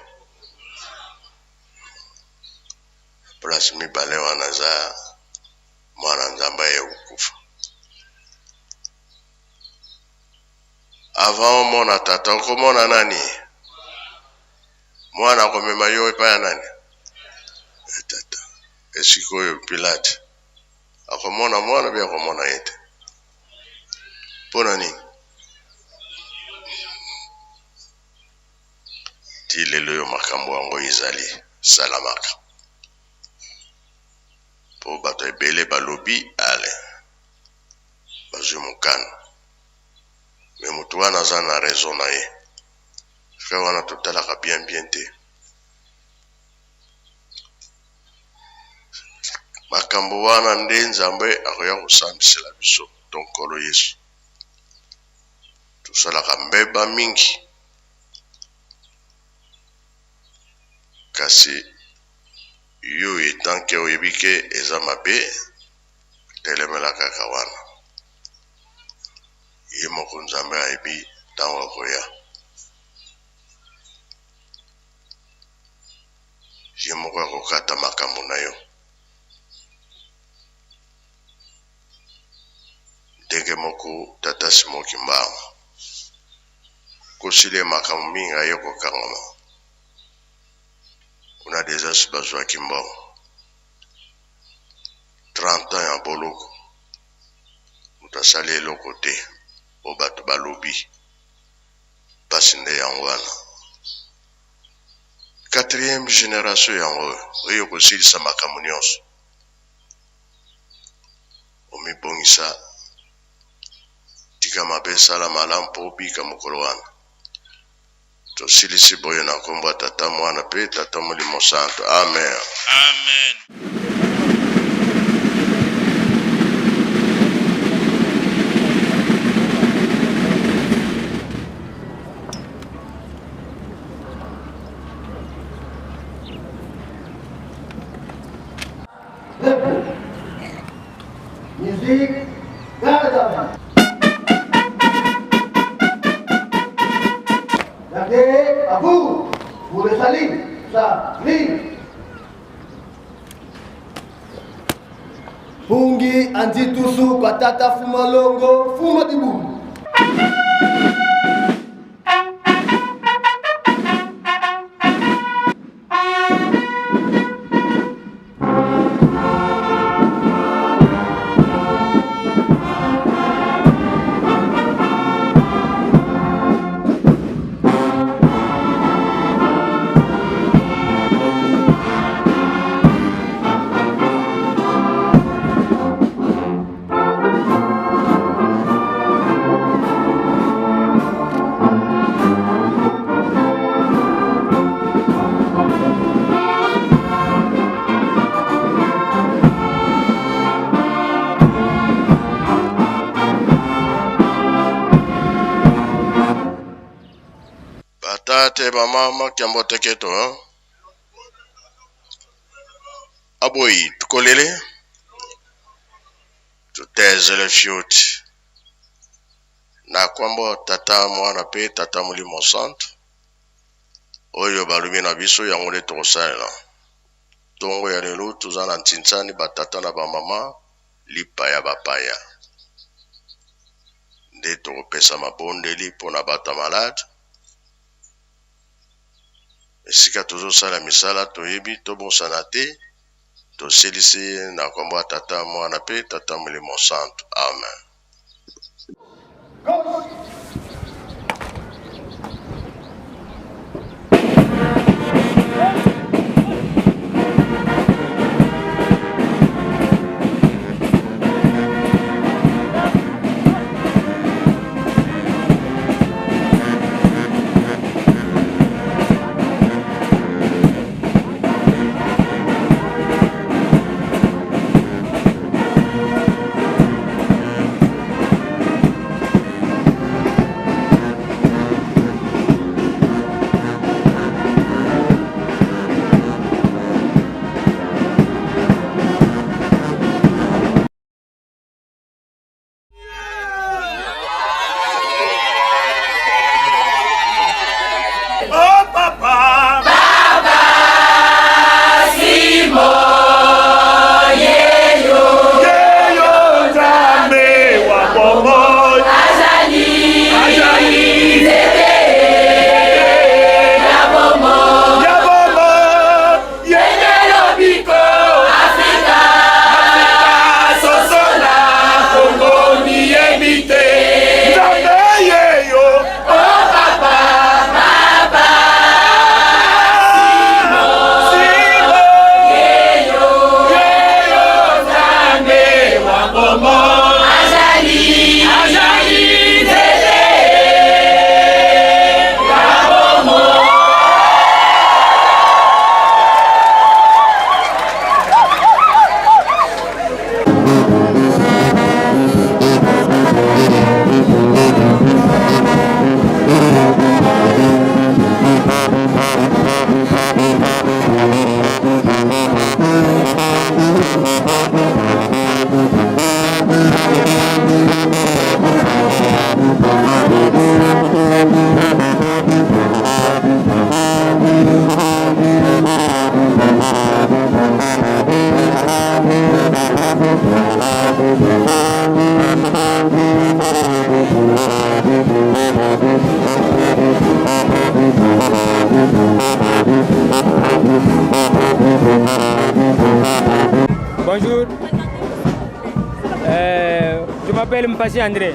Place mibale wana eza mwana Nzambe aye kokufa. Avant omona tata, okomona nani? Mwana akomema yo epai ya nani? Tata. Esika oyo Pilate akomona mwana mpe akomona ye te. Mpo na nini? Ti lelo oyo makambo yango ezali salamaka mpo bato ebele balobi ale. Bazwi mokano. Mais moto wana aza na raison na ye. Frère wana totalaka bien bien te. Makambo wana nde Nzambe akoya kosambisela biso to Nkolo Yesu. Tosalaka mbeba mingi, kasi yo etant que oyebi ke eza mabe, telemela kaka wana. Ye moko Nzambe ayebi ntango akoya. Ye moko akokata makambo na yo. Ndenge moko tata Simon Kimbangu kosila ye makambo mingi aye kokangama kuna deja si bazwaki mbongo 30 ans ya boloko moto asali eloko te po bato balobi mpasi nde yango wana. Quatrième generation yango oyo oyo kosilisa makambo nyonso. Omibongisa, tika mabe sala malamu mpo obika mokolo wana. Tosilisi boye na nkombo ya Tata, Mwana mpe Tata Molimo Santo. Amen. Amen. Musique, garde à vue. Gardez à vous, pour le salut, salut. Pungi anditusu kwa tata fuma longo fuma dibu. Batate bamama kiambote keto hein? Aboyi tukolele tutezele fioti na kombo tata mwana pe tata molimo santu oyo balobi na biso yango nde tokosalela ntongo ya lelo toza na ntinsani batata na bamama lipa ya bapaya nde tokopesa mabondeli mpo na bato ya malade esika tozosala misala toyebi tobosana te tosilisi na nkombo ya tata mwana mpe tata molimo santu amen. Bonjour. Je m'appelle Mpassi André.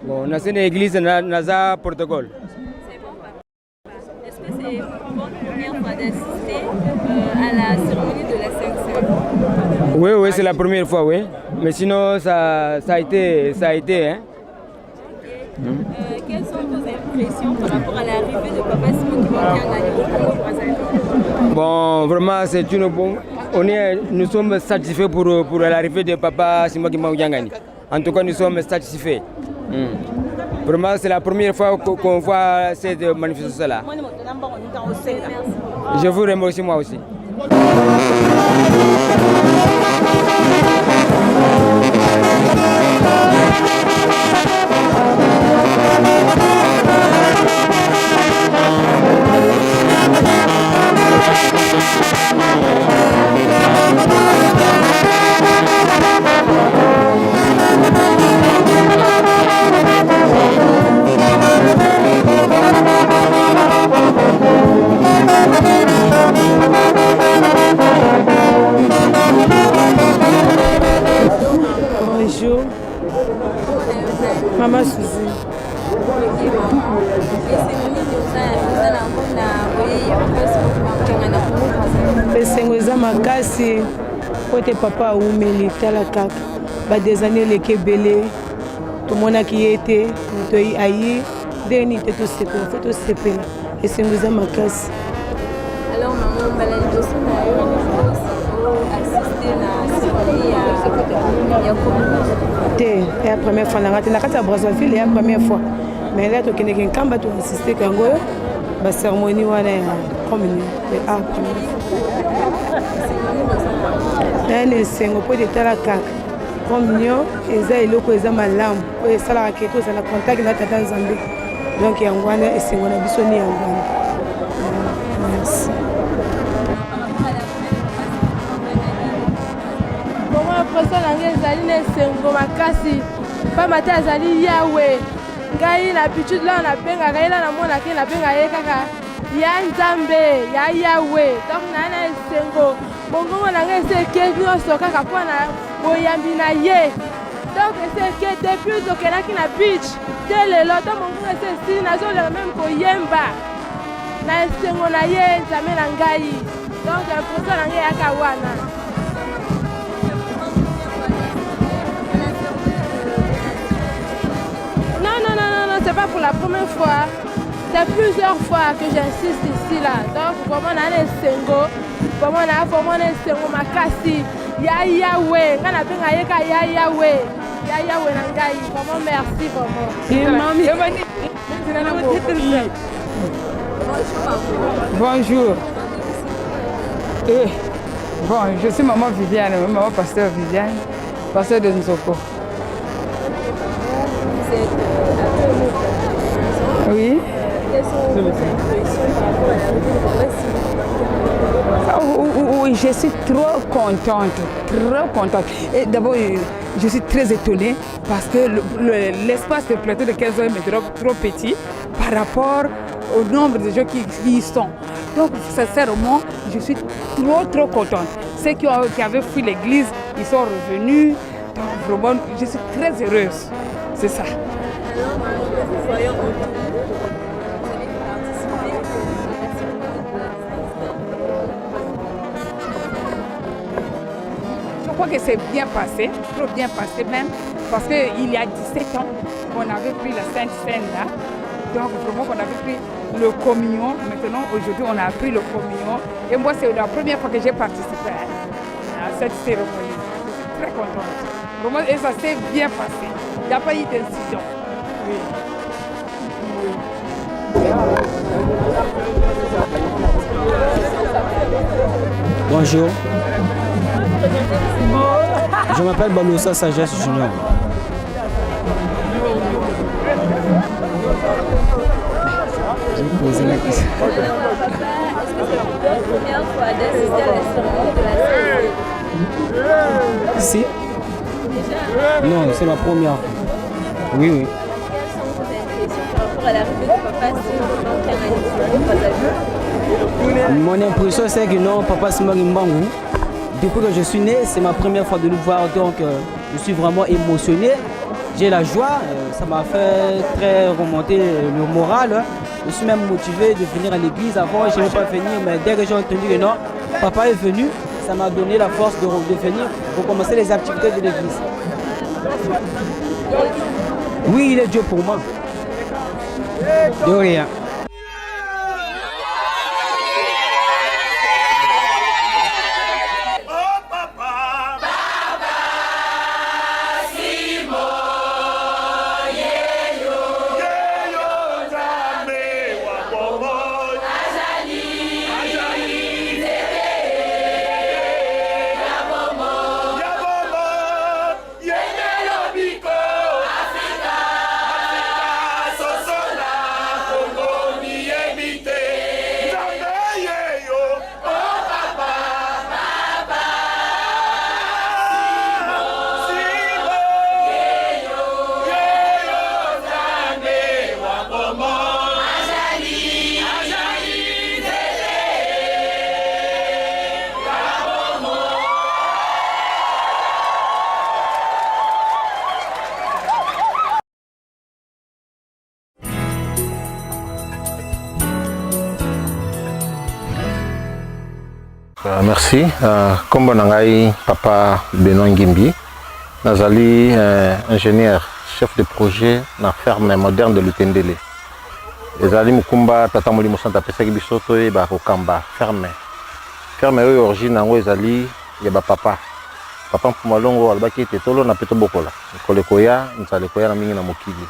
Bon, on a une église Naza Protocole. Est-ce que c'est votre première fois d'assister à la cérémonie de la Sainte Seine? Oui, oui, c'est la première fois, oui. Mais sinon, ça, ça a été, ça a été, hein. Quelles sont vos impressions par rapport à l'arrivée de Papa Simon Kimbangu au Congo Brazzaville? Bon, vraiment, c'est une bonne. On est, nous sommes satisfaits pour l'arrivée de Papa Simon Kimbangu Kiangani. En tout cas, nous sommes satisfaits. Vraiment, c'est la première fois qu'on voit cette manifestation-là. Je vous remercie moi aussi. Bonjour. Maman Suzy. Esengo eza makasi po ete papa awumeli. Tala kaka badesani eleki ebele, tomonaki ye te. Moto ayi ndenge nini te? Tosepela, fo tosepela, esengo eza makasi. Alors maman, mbala liboso na yo assister na cérémonie ya communion? Te, ya première fois nanga te na kati ya Brazzaville, ya première fois. Mais là tokendeki Nkamba, toassiste yango oyo bacérémonie wana ya communion, a première fois. Naya na esengo mpo ete tala kaka, communion eza eloko eza malamu oyo esalaka ke tozala contact na Tata Nzambe. Donc yango wana esengo na biso ni yango wana. Merci. Bongo poso na ngai ezali na esengo makasi, pamba te azali Yawe. Ngai na habitude lana nabengaka ye, la namonaka ye, nabengaka ye kaka ya Nzambe, ya Yawe. Donc naa na esengo, bongongo na ngai esi eke nyonso kaka mpo na boyambi na ye. Donc esi eke depuis tokendaki na beach te lelo. Donc mongongo esi esili, nazolela meme koyemba na esengo na ye, Nzambe na ngai. Donc impression na ngai eyaka wana. Non, non, non, non, non, c'est pas pour la première fois. C'est plusieurs fois que j'insiste ici là. Donc vraiment na esengo, vraiment na vraiment na esengo makasi. Ya Yahweh, nga na benga ye ka ya Yahweh. Ya Yahweh na ngai. Vraiment merci vraiment. Mami. Bonjour. Eh, bon, je suis maman Viviane, maman pasteur Viviane, pasteur de Nzoko. Vous êtes à Oui. Quelles sont vos impressions par rapport à l'arrivée de Papa Simon? Oh, oui, je suis trop contente, trop contente. Et d'abord, je suis très étonnée parce que l'espace de plateau de 15 heures est trop, trop petit par rapport au nombre de gens qui y sont. Donc, sincèrement, je suis trop, trop contente. Ceux qui avaient fui l'église, ils sont revenus. Donc, vraiment, je suis très heureuse. C'est ça. Alors, nous vous voyons autour. Vous avez participé à la cérémonie de la Sainte. Je crois que c'est bien passé, trop bien passé même, parce qu'il y a 17 ans qu'on avait pris la Sainte Cène là. Donc vraiment qu'on avait pris le communion. Maintenant, aujourd'hui, on a pris le communion. Et moi, c'est la première fois que j'ai participé à cette cérémonie. Je suis très contente. Vraiment, et ça s'est bien passé. Il n'y a pas eu d'incident. Oui. Bonjour. Je m'appelle Baloussa Sagesse Junior. Je vais poser la question. Alors, papa, est-ce que que c'est pour votre première fois d'assister à la cérémonie de la CEC? Si. Déjà? Non, c'est ma première fois. Oui, oui. Quelles sont vos impressions par rapport à l'arrivée de Papa Simon Kiangani sur Brazzaville? Mon impression, c'est que non, Papa Simon Kimbangu, depuis que je suis né, c'est ma première fois de le voir, donc je suis vraiment émotionné. J'ai la joie, ça m'a fait très remonter le moral. Hein. Je suis même motivé de venir à l'église. Avant, je ne voulais pas venir, mais dès que j'ai entendu que non, papa est venu, ça m'a donné la force de venir pour commencer les activités de l'église. Oui, il est Dieu pour moi. De rien. Merci. Kombo na ngai papa Benoît Ngimbi. Nazali ingénieur, chef de projet na ferme moderne de Lutendele. Ezali mokumba tata molimo santo apesaki biso toyeba kokamba ferme. Ferme oyo origine yango ezali ya ba papa. Papa Mfuma Longo alobaki ete tolona mpe tobokola. Mikolo ekoya, nzala ekoya na mingi na mokili.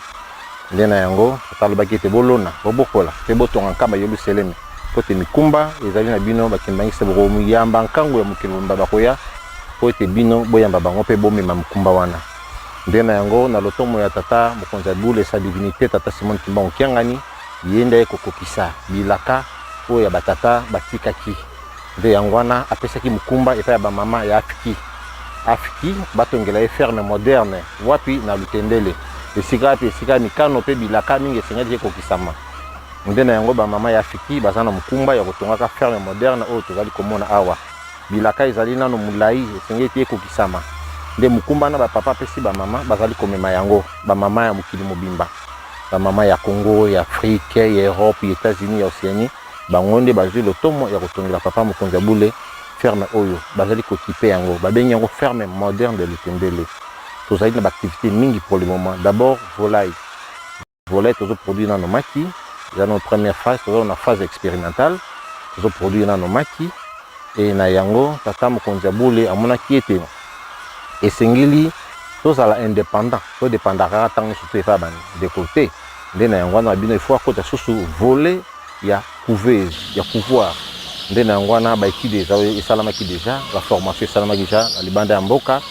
Nde na yango tata alobaki ete bolona, bobokola mpe botonga nkamba Yelusaleme. Mpo ete mikumba ezali na bino bakimbangiste bokoyamba nkango ya mokili mobimba bakoya mpo ete bino boyamba bango mpe bomema mokumba wana. Nde na yango, na lotomo ya tata mokonzi ya bule, sa divinite tata Simon Kimbangu Kiangani, ye nde aye kokokisa bilaka oyo ya batata batikaki. Nde yango wana apesaki mokumba epai ya bamama ya Afiki. Afiki batongela ye ferme moderne wapi na Lutendele, esika wapi esika mikano mpe bilaka mingi esengeli ekokisama. Nde na yango ba mama ya Afiki baza na mokumba ya kotongaka ferme moderne oyo tozali komona awa. Bilaka ezali nano molayi, esengeli ete ekokisama. Nde mokumba na ba papa apesi ba mama bazali komema yango, ba mama ya mokili mobimba, ba mama ya Congo, ya Afrique, ya Europe, ya Etats-Unis, ya Oceanie, bango nde bazwi lotomo ya kotongela papa mokonzi ya bule ferme oyo bazali ko equiper yango. Babengi yango ferme moderne de Lutendele. Tozali na ba activites mingi pour le moment. D'abord volaille. Volaille tozo produire nano maki, eza nano première phase, toza na phase expérimentale, tozo produire nano maki et na yango tata mokonzi ya bule amonaki ete esengeli tozala indépendant, to dépendaka kaka ntango nyonso te epai ya bandeko te. Nde na yango wana bino il faut akota susu volet ya couveuse, ya couvoir. Nde na yango wana ba études esalamaki déjà, ba formation esalamaki déjà na libanda ya mboka,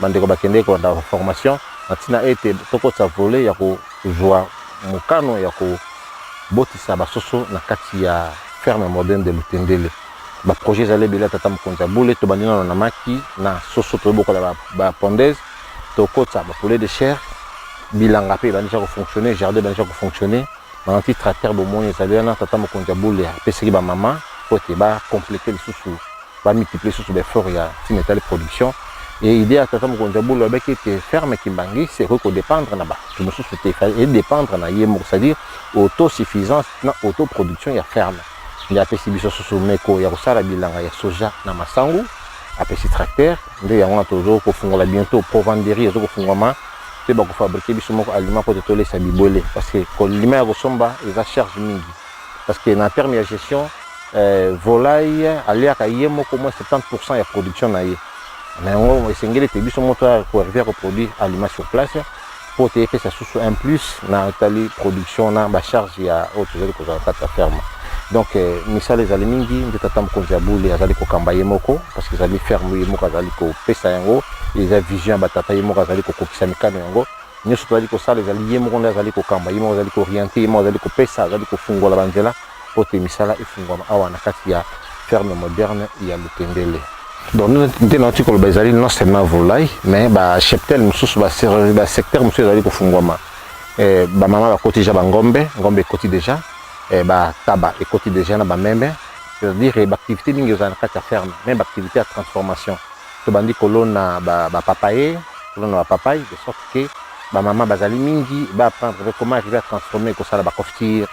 bandeko bakendeki kolanda ba formation na ntina ete tokotisa volet ya kozwa mokano ya kobotisa basoso na kati ya ferme moderne de Lutendele. Ba projet ezali ebele ya tata mokonzi ya bule, tobandi nano na maki na soso, tobokola ba pondeuse, tokotisa ba poulet de chair, bilanga pe ebandi ko fonctionner, jardin ebandi ko fonctionner, ba anti tracteur bomoni ezali wana. Tata mokonzi ya bule apesaki ba mama po ete ba compléter lisusu, ba multiplier lisusu ba effort ya ntina etali production. Et idée ya tata mokonzi ya bule alobaki ete ferme Kimbanguiste ekoki ko dépendre na bato mosusu te, e dépendre na ye moko, c'est-à-dire autosuffisance na autoproduction ya ferme. Nde apesi biso susu meko ya kosala bilanga ya soja na masangu, apesi tracteur. Nde yango wana tozo kofungola bientôt provanderie ezo kofungwama mpe bakofabrike biso moko aliment mpo ete tolesa bibwele, parce que kolima ya kosomba eza charge mingi, parce que na terme ya gestion volaille aliaka ye moko moins 70% ya production na ye. Na yango esengeli ete biso moko toya koarrive ya koproduire aliment sur place mpo ete epesa susu un plus na etali production na ba charge ya oyo tozali kozwa na kati ya ferme. Donc misala ezali mingi, nde tata mokonzi ya bule azali kokamba ye moko, parce que ezali ferme ye moko azali kopesa yango, eza vision ya batata, ye moko azali kokokisa mikano yango nyonso tozali kosala, ezali ye moko nde azali kokamba, ye moko azali kooriente, ye moko azali kopesa, azali kofungola banzela mpo te misala efungwama awa na kati ya ferme moderne ya Lutendele. Donc nde nauti koloba ezali non seulement volaille mais ba cheptel mosusu ba secteur mosusu ezali kofungwama. Eh, ba mama bakoti deja ba ngombe, ngombe ekoti deja, eh, ba taba ekoti deja na ba meme, c'est-à-dire eh, ba activité mingi ezala na kati ya ferme, même ba activité ya transformation. Tobandi kolona ba, ba papaye, kolona ba papaye de sorte que ba mama bazali mingi ba apprendre comment arriver à transformer kosala ba confiture.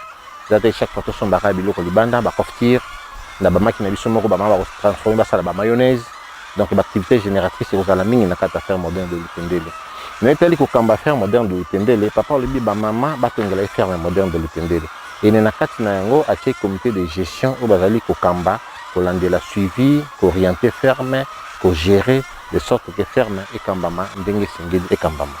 Eza te chaque fois tosombaka biloko libanda, ba confiture na ba maki na biso moko ba mama bako transformer basala ba mayonnaise. Donc ba activité génératrice ekozala mingi na kati ya ferme moderne de Lutendele. Na etali kokamba ferme moderne de Lutendele, papa alobi ba mama batongela ye ferme moderne de Lutendele. Ene na kati na yango atie comité de gestion oyo bazali kokamba, kolandela suivi, ko orienter ferme, ko gerer de sorte que ferme ekambama ndenge esengeli ekambama.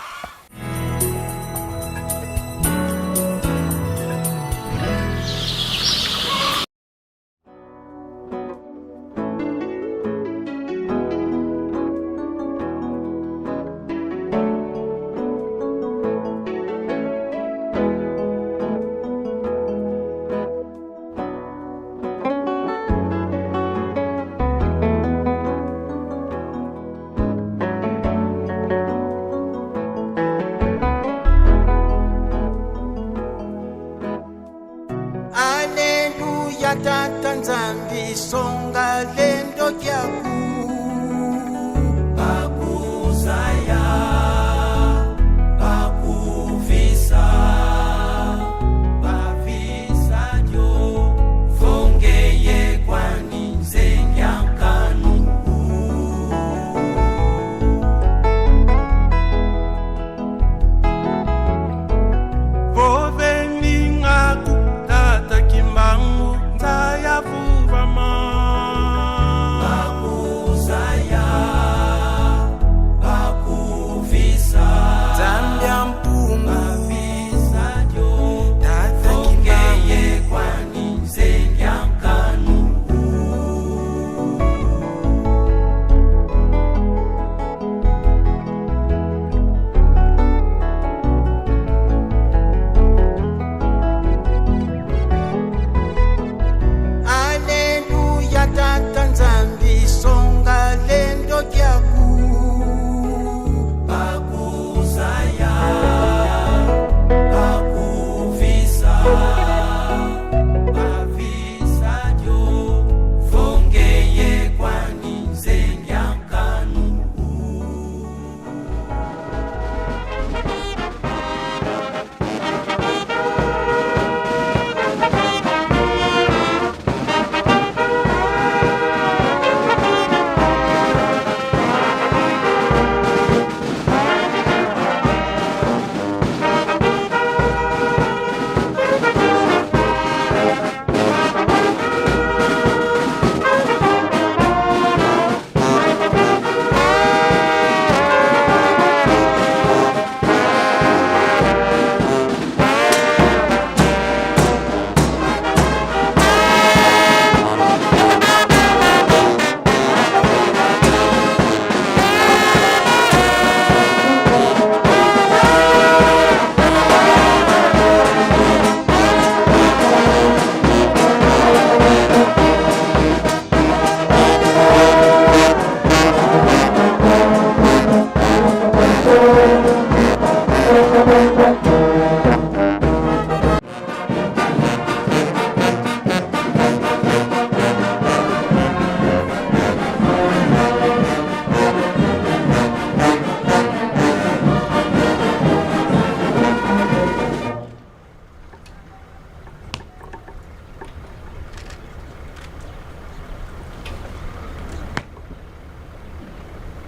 Aleluya tata nzambi songa lendo kyaku Bakuzaya bakuvisa bavisa dio fongeye kwani nzenyankanu Voveningaku tata kimbangu nzaya vuvama Bakuzaya bakuvisa Zambia mpungu bavisa dio tata fongeye kimbangu kwani nzenyankanu Aleluya tata nzambi songa lendo kyaku Bakuzaya bakuvisa bavisa dio fongeye kwani nzenyankanu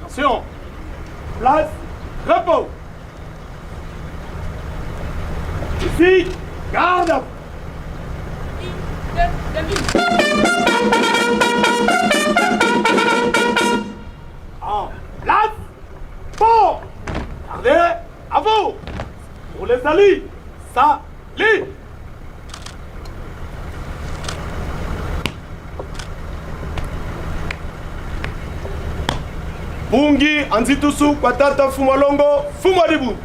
Attention Place, repos Ici, garde En place, bon Gardez à vous Pour les saluts, salut Bungi anzitusu kwa tata Fumalongo Fumadibu.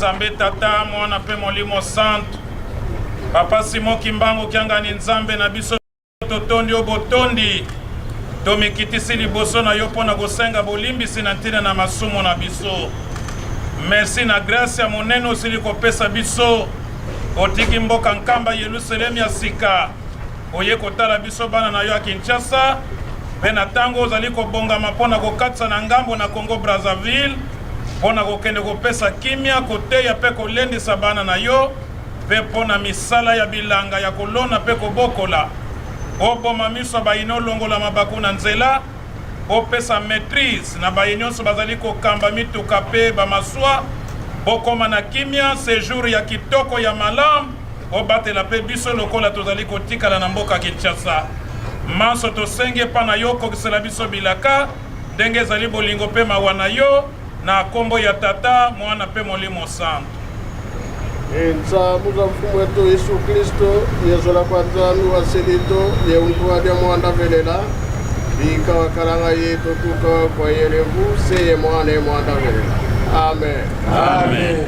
Nzambe Tata, Mwana mpe Molimo Santu. Papa Simon Kimbangu Kiangani, Nzambe na biso, totondi yo botondi. Tomikitisi liboso na yo mpo na kosenga bolimbisi na ntina na masumu na biso. Merci na grâce ya monene osili kopesa biso. Otiki mboka Nkamba, Yelusalemi ya sika, oye kotala biso bana na yo ya Kinshasa, mpe na ntango ozali kobongama mpo na kokatisa na ngambo na Congo Brazzaville mpo na kokende kopesa kimia, koteya mpe kolendisa bana na yo, mpe mpo na misala ya bilanga ya kolona mpe kobokola. Oboma miso ya bayini, olongola mabaku na nzela, opesa maitrise na baye nyonso bazali kokamba mituka mpe bamaswa. Bokoma na kimia, sejour ya kitoko ya malamu, obatela mpe biso lokola tozali kotikala na mboka Kinshasa. Manso tosengi epa na yo, okokisela biso bilaka ndenge ezali bolingo mpe mawa na yo, na kombo ya Tata, Mwana mpe Molimo Santu. Ensa buza mfumu wetu Yesu Kristo yezola kwa Nzambi wa selito ye untu adia mwanda velela bika wakalanga yetu tuka kwa yelevu seye mwana ye mwanda velela. Amen. Amen.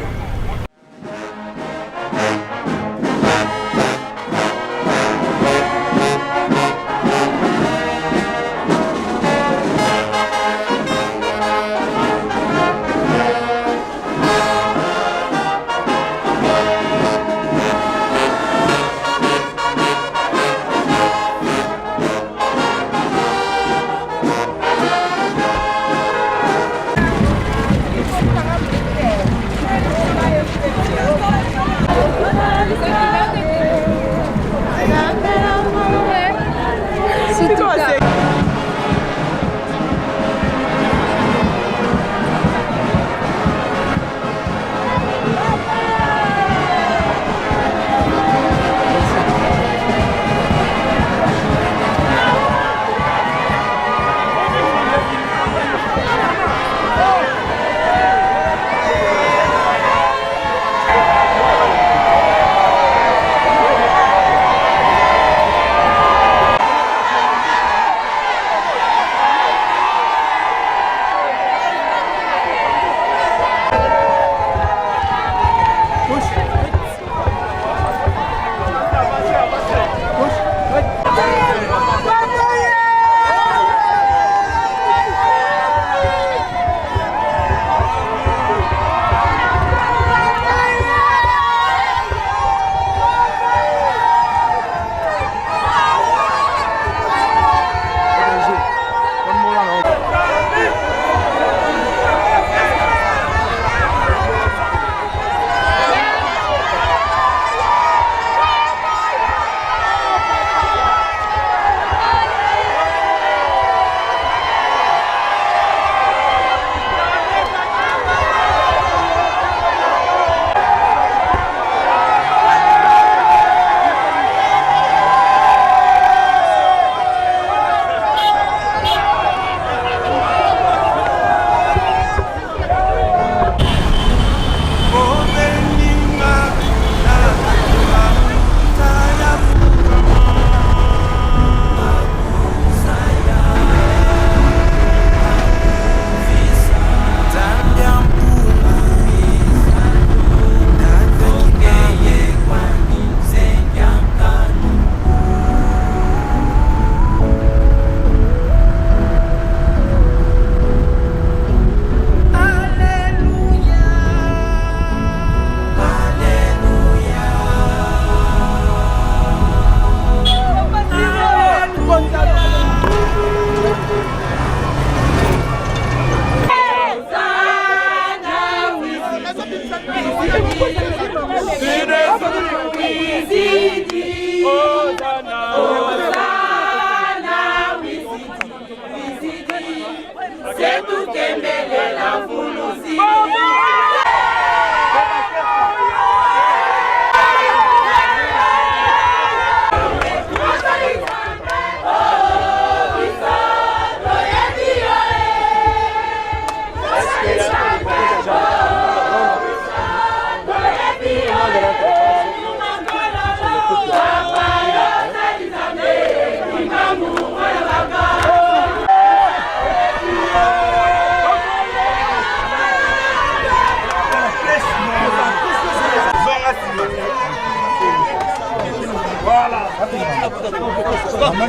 Stop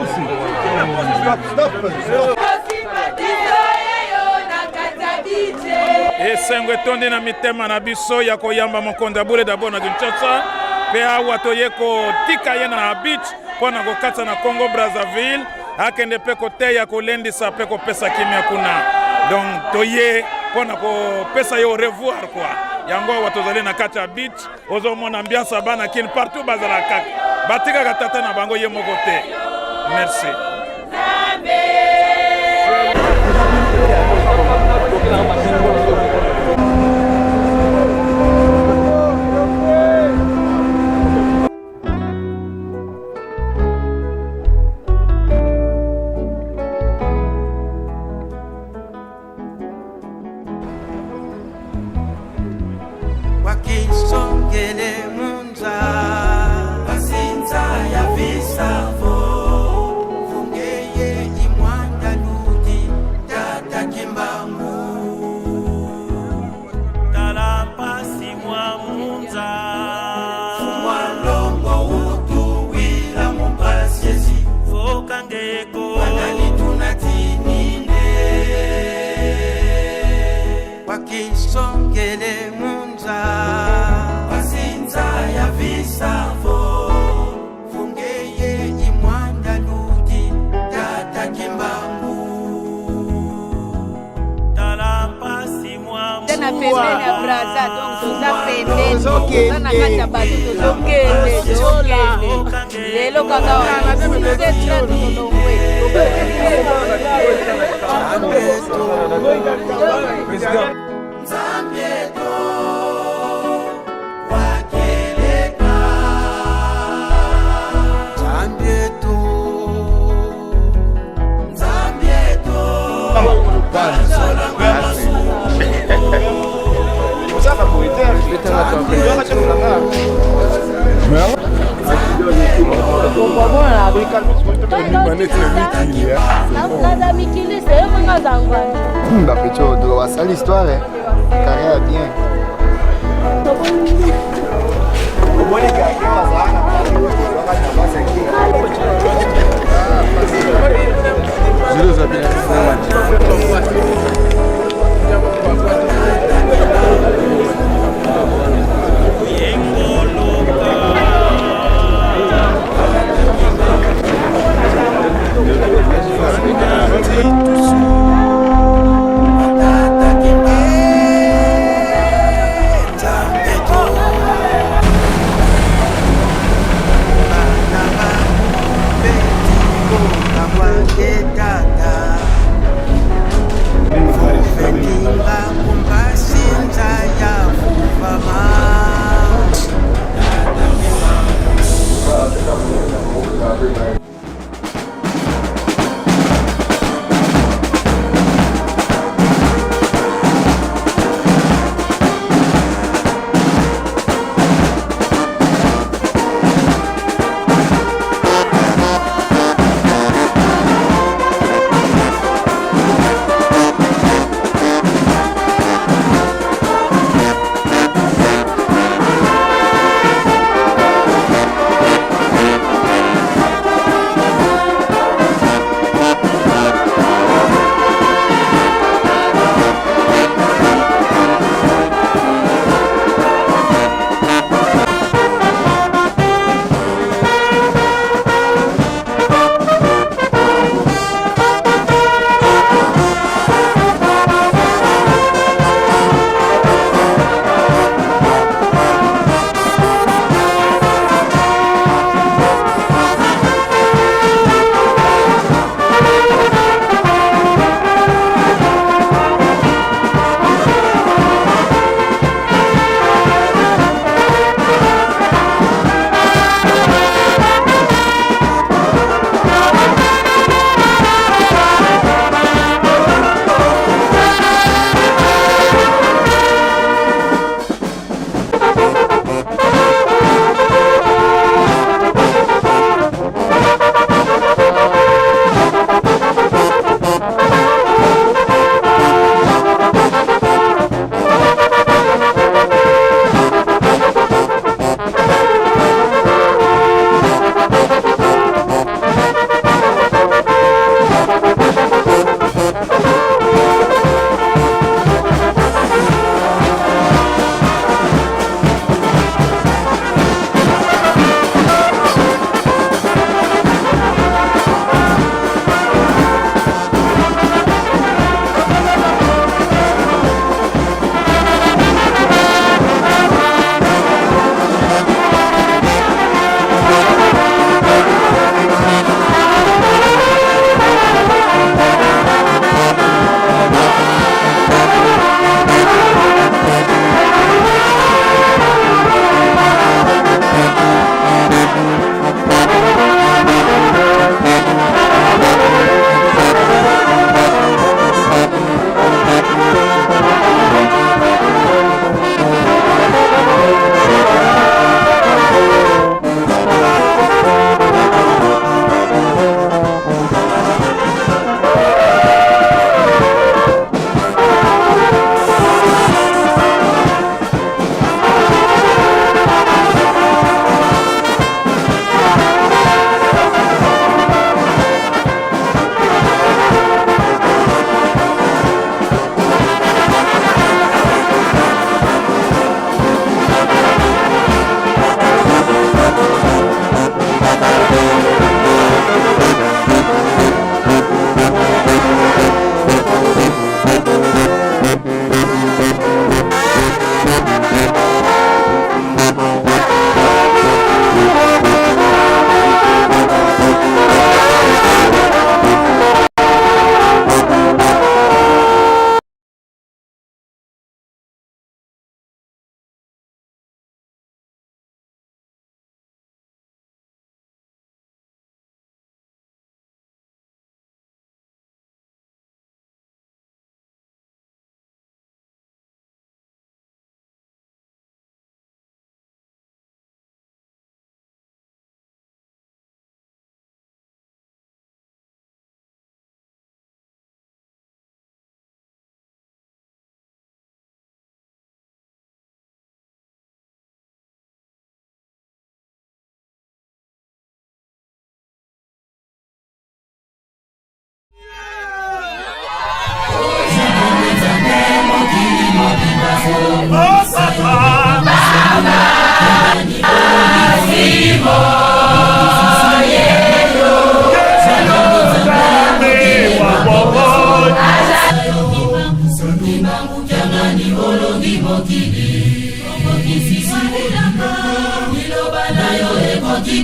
ici. Stop, stop, stop. Esengo etondi na mitema na biso ya koyamba mokonzi ya bule dabord na Kinshasa, mpe awa toye kotika ye na beach mpo na kokatisa na Congo Brazzaville, akende mpe koteya, kolendisa mpe kopesa kimia kuna. Donc toye mpo na kopesa ye au revoir quoi. Yango awa tozali na kati ya beach, ozomona ambiance ya bana Kin partout, bazala kaka batikaka tata na bango ye moko te. Merci. Wakisongele munza basinza ya visavo fungeye imwanda ludi tata kimbangu Tala mpasi mwa munza Fumwa longo utuwila mupasiezi fokangeko wanani tunatinine wakisongele munza basinza ya visavo fungeye imwanda ludi tata kimbangu Tala mpasi mwa Toza na pembeni ya Braza, donc toza pembeni, toza na kati ya bato, tozokende tozokende lelo kaka 6h30 tolongwe. Nzambieto wakeleka Nzambieto Nzambieto Naza mikili se yo mpenga zangwa. Bapeti oyo basali histoire carrière ya bien. Tata.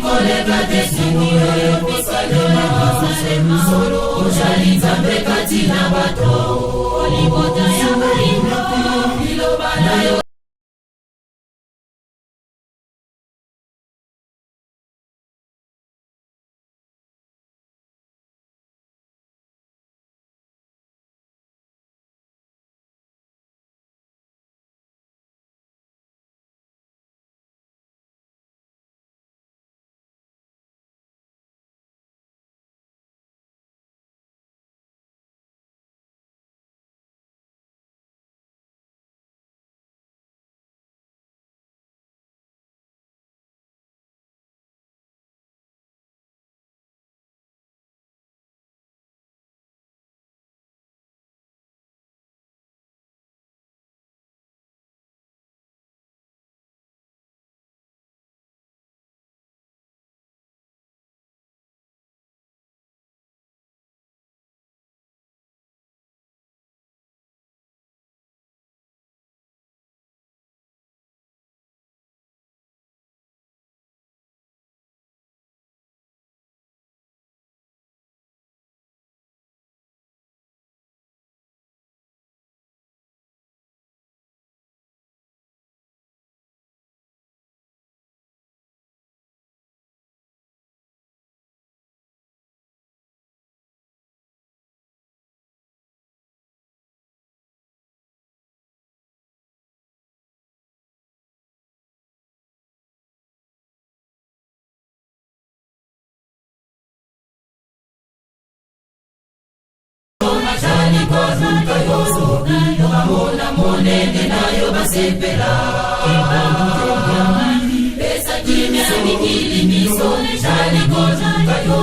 Koleka te soki oyo kosalema ozali Nzambe kati na bato libota ya bayindo liloba na yo. Monene na yo basepela, pesa kimia mikili miso ezali koluka yo.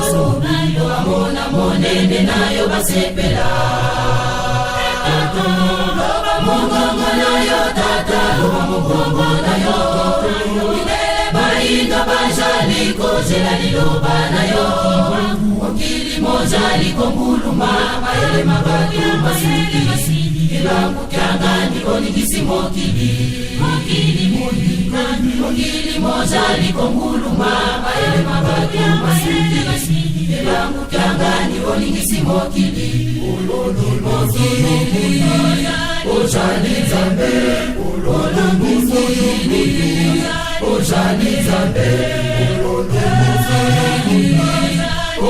Bamona monene na yo basepela. Loba mongongo na yo tata, loba mongongo na yo. Mindele bayindo bazali kozela liloba na yo. Mokili mozali konguluma, mayele mabatu masiki Kimbangu Kiangani olingisi mokili, mokili mokili mozali konguluma, mayele mabatu masiki Kimbangu Kiangani olingisi mokili, mokili ozali Nzambe, mokili ozali Nzambe, mokili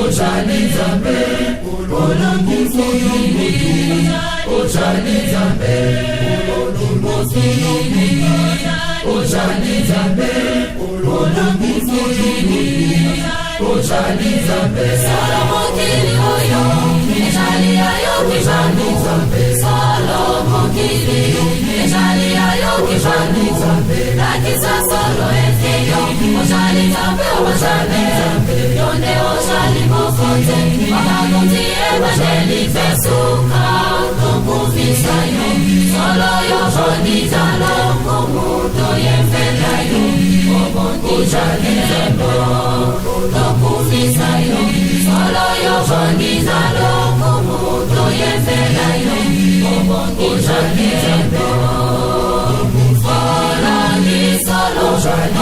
ozali Nzambe, mokili ozali Nzambe, mokili ozali Nzambe, mokili ozali Nzambe. Solo mokili oyo ezali ya yo Kimbangu, solo mokili ezali ya yo Kimbangu, lakisa solo ete yo ozali Nzambe, ozali Nzambe, yo nde ozali mokonzi babakonzi evangeli pesuka tokufisa yo. Solo yo zondiza lokumu toyembela yo, ozali Nzambe tokufisa yo. Solo yo zondiza lokumu toyembela yo, ozali Nzambe. Olongi solo,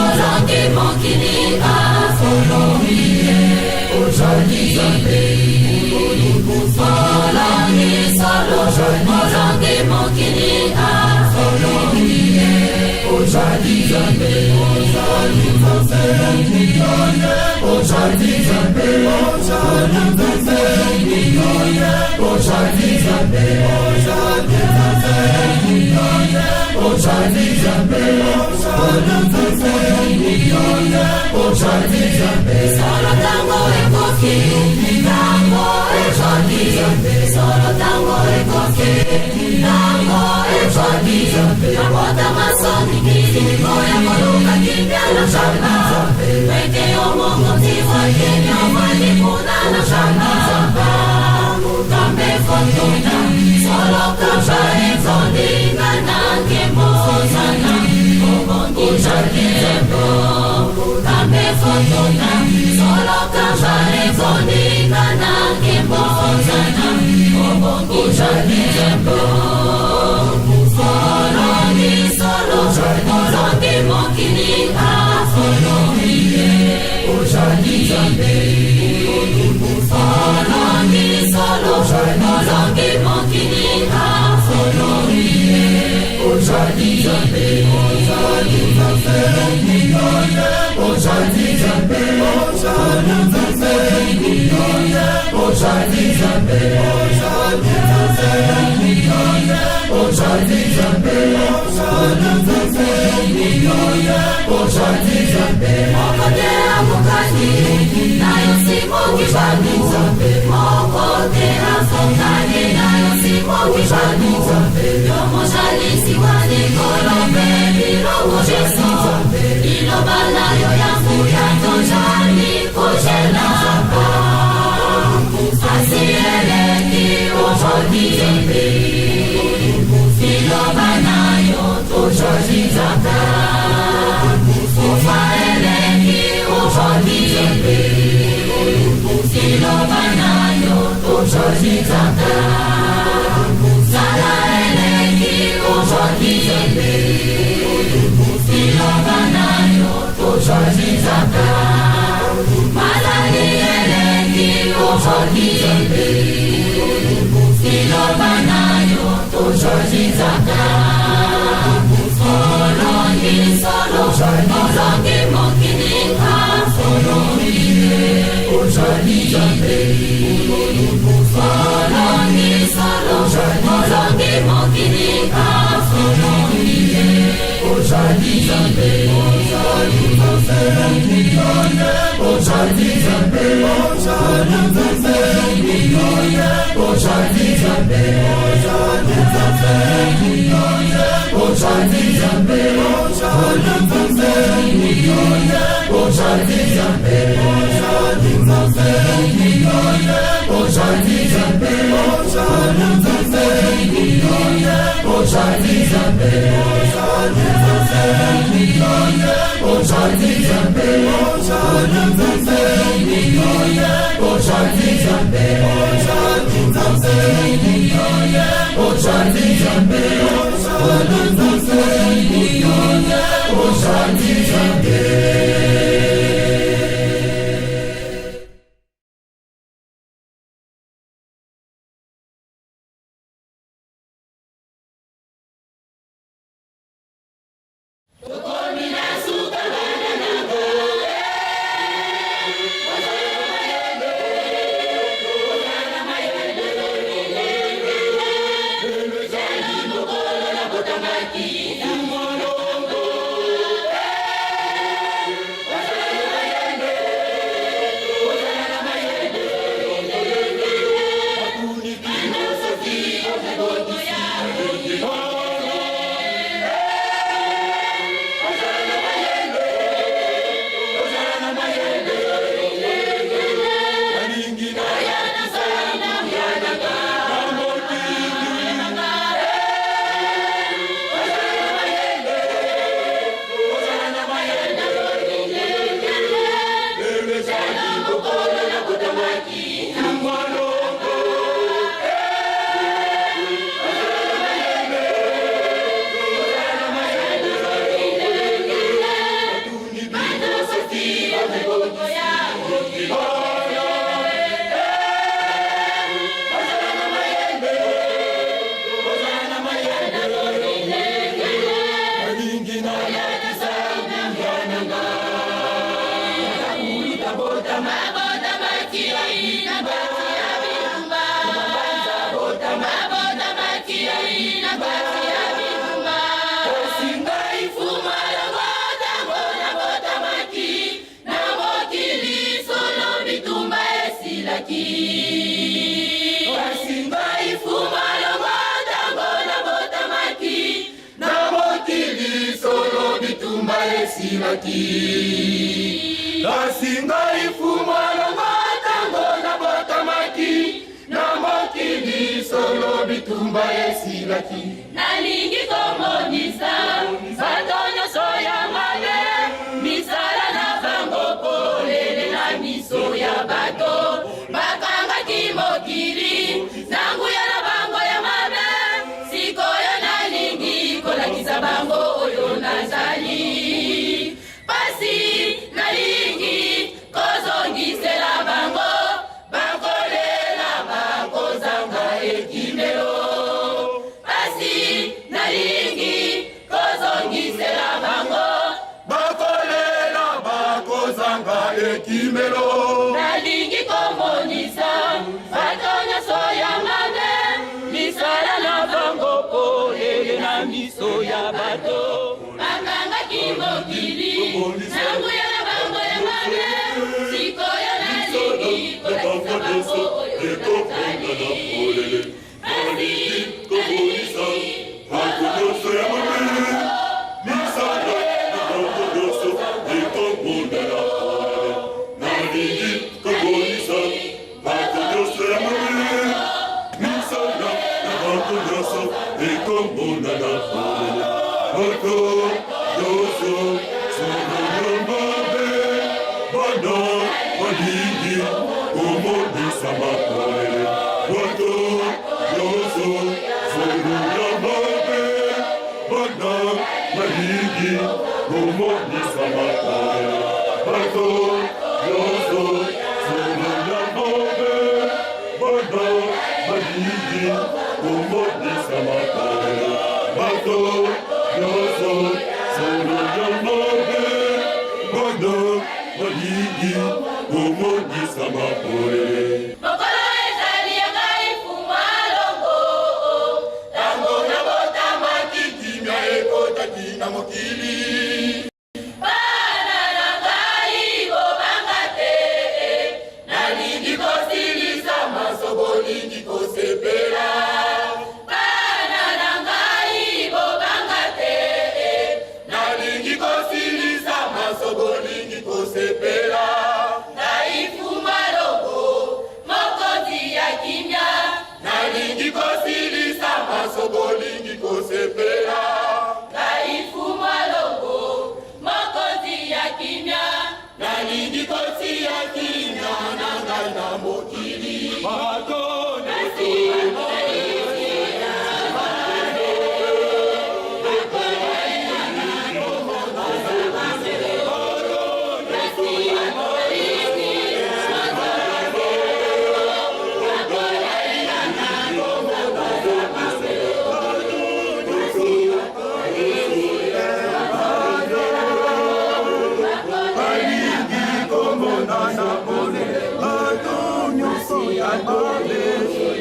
olongi mokili afolongi, ozali Nzambe. Olongi solo, olongi mokili afolongi, ozali Nzambe. Ozali Nzambe, ozali Nzambe, ozali Nzambe, ozali Nzambe, ozali Nzambe. Solo tango ekoki, tango ezali, solo tango ekoki, tango ezali. Nabota masoni kiliko ya koluka kimia na shamba, ete yo mokonzi wa kimia ovandi kuna na shamba. Kambe fortuna solo kamba ezondinga na nkembo ozana ozali Nzambe. Kambe fortuna. Tondika na nkembo Ozana obongi na nkembo. Olongi solo, olongi mokili, olongi ye, ozali Nzambe. Olongi solo, olongi mokili, olongi ye, ozali Nzambe. Ozali Nzambe, ozali Nzambe, ozali Nzambe, ozali Nzambe, ozali Nzambe, ozali Nzambe, ozali Nzambe, ozali Nzambe. Moko te akokani na yo simoki banu, moko te akokani na yo simoki banu. Yo mozalisi wa likolo mpe biloko nyonso, liloba na yo ya nguya tozali kozelaka. Kasi eleki ozali Nzambe, liloba na yo tozali Nzambe. Kufa eleki ozali Nzambe, liloba na yo tozali Nzambe. Zala eleki ozali Nzambe, liloba na yo tozali Nzambe. Malali eleki ozali Nzambe, liloba na yo tozali Nzambe. Olongi solo, olongi mokili, olongi ye, ozali Nzambe. Olongi solo, olongi mokili, olongi ye, ozali Nzambe. Ozali Nzambe, ozali Nzambe, ozali Nzambe, ozali Nzambe, ozali Nzambe, ozali Nzambe, ozali Nzambe, ozali Nzambe, ozali Nzambe, ozali Nzambe, ozali Nzambe, ozali Nzambe, ozali Nzambe, ozali Nzambe, ozali Nzambe, ozali Nzambe, ozali Nzambe, ozali Nzambe, ozali Nzambe, ozali Nzambe. Kasi ngai fuma longo ntango nabotamaki na mokili solo bitumba esilaki. Nalingi komonisa bato nyonso ya mabe misala na bango polele na miso ya bato. ekimelo. Nalingi komonisa bato nyonso ya mabe misala na bango polele na miso ya bato. Bakangaki mokili na nguya na bango ya mabe, sikoyo nalingi kolakisa bango oyo nazali. Nalingi komonisa bato nyonso ya mabe misala na bango nyonso ekomonana polele. Nalingi komonisa bato nyonso ya mabe misala na bango nyonso ekomonana polele. Bato nyonso solo ya mabe bana balingi komonisama polele. Bato nyonso solo ya mabe bana balingi komonisama polele. Bato nyonso solo ya mabe bana balingi komonisama polele. Bato nyonso solo ya mabe bana balingi komonisama polele. Mokolo ezali ya ngai Mfumu Longo, Tango nabotamaki, kimia ekotaki na mokili. Bana na ngai bobanga te, Nalingi kosilisa maso, bolingi kosepela. Bana na ngai bobanga te, Nalingi kosilisa maso, bolingi kosepela. Ngai Mfumu Longo, mokonzi ya kimia. Nalingi kosilisa maso, bolingi kosepela. Ngai Mfumu Longo, mokonzi ya kimia. Nalingi kotia kimia na ngai na mokili. Bato nyonso. Balingi komonana polele, bato nyonso ya mabe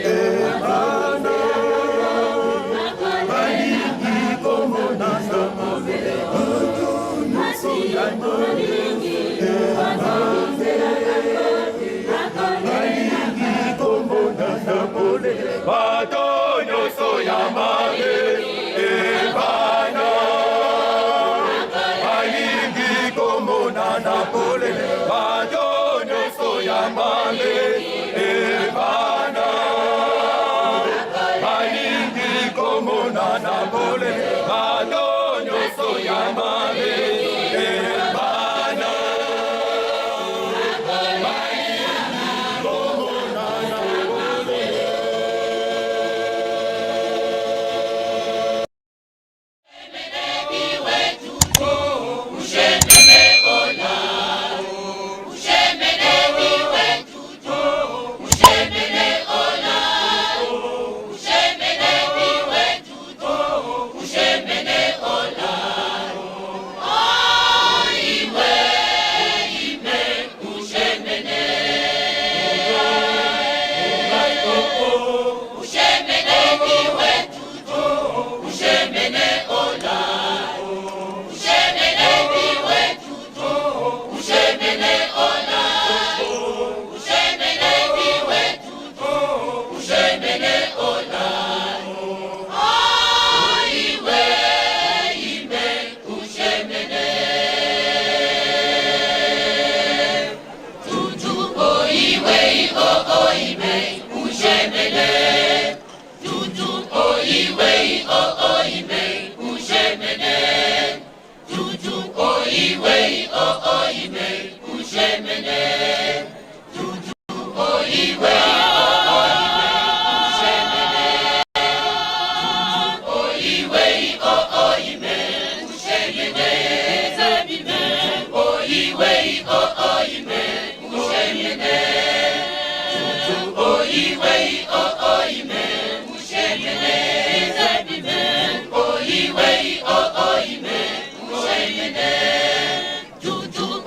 ebana. Balingi komonana polele, bato nyonso ya mabe ebana. Balingi komonana polele, bato nyonso ya mabe ebana. Balingi komonana polele, bato nyonso ya mabe ebana. Balingi komonana polele, bato nyonso ya mabe ebana. Balingi komonana polele.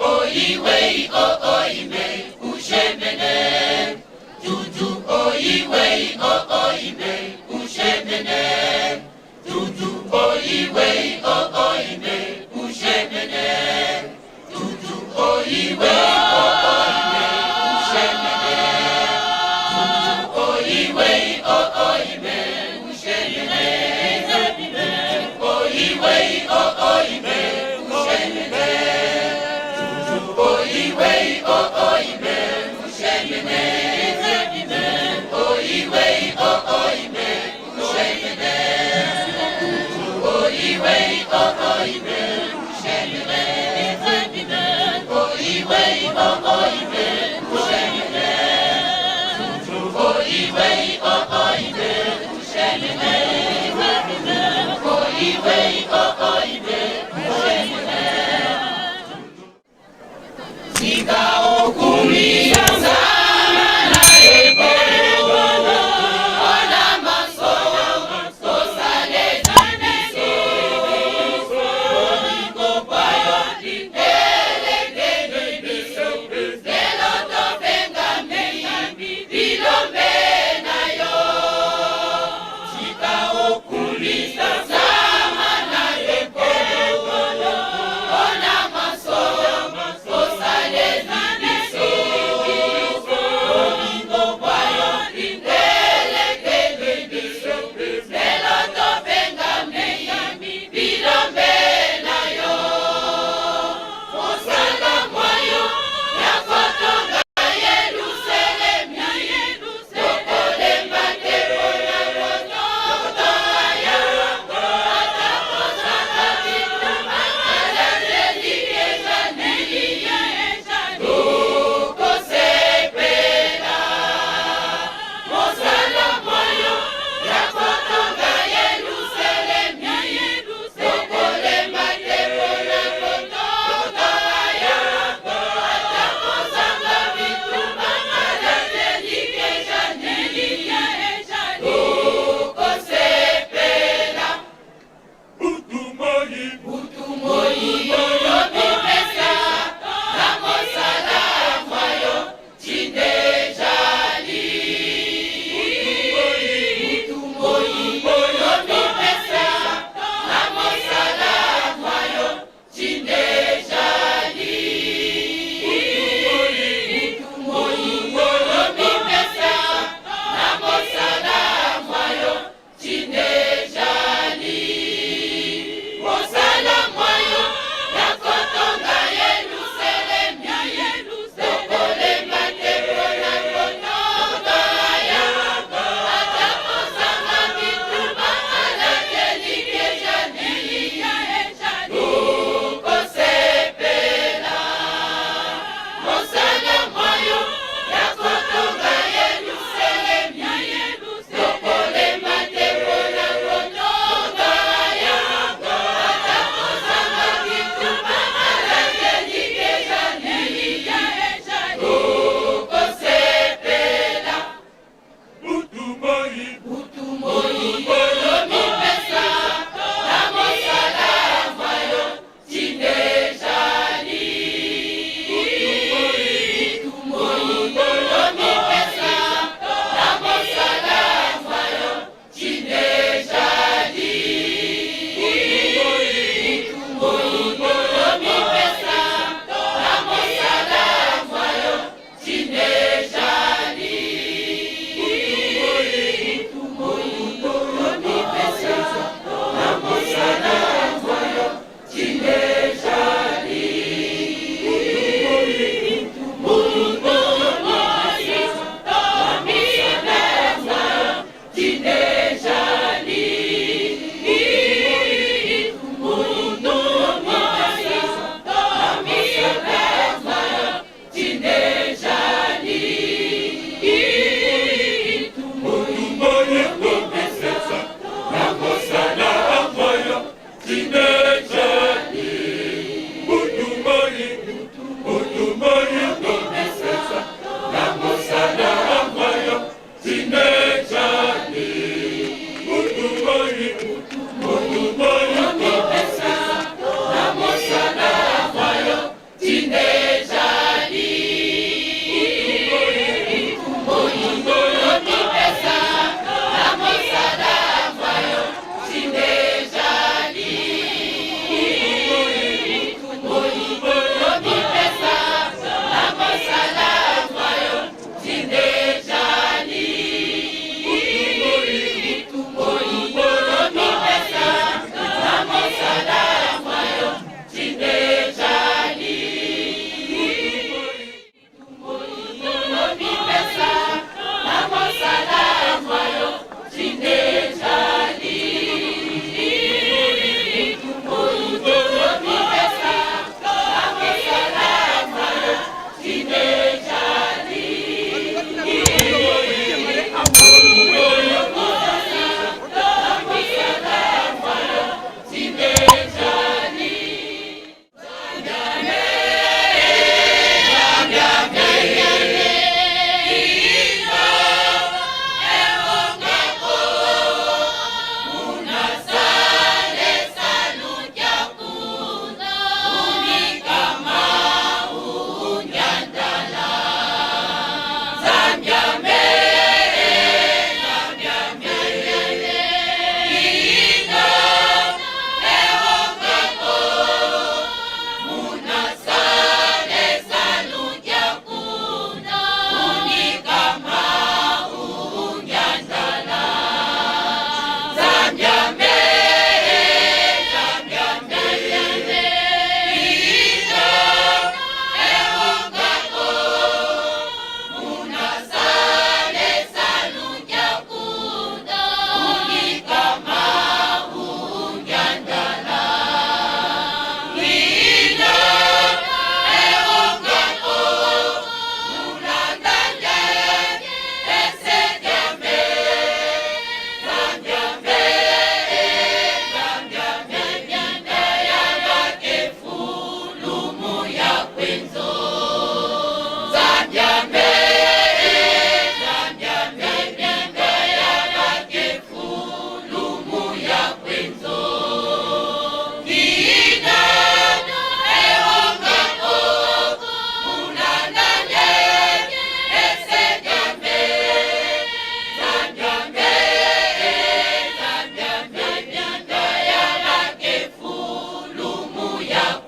Oiwe, o, oime. Tika okumisa Nzambe na ekolo, mpona manso tosalela biso. Bolingo bwa yo elekeli biso, lelo tobengami bilombe na yo. Tika okumisa Nzambe na ekolo.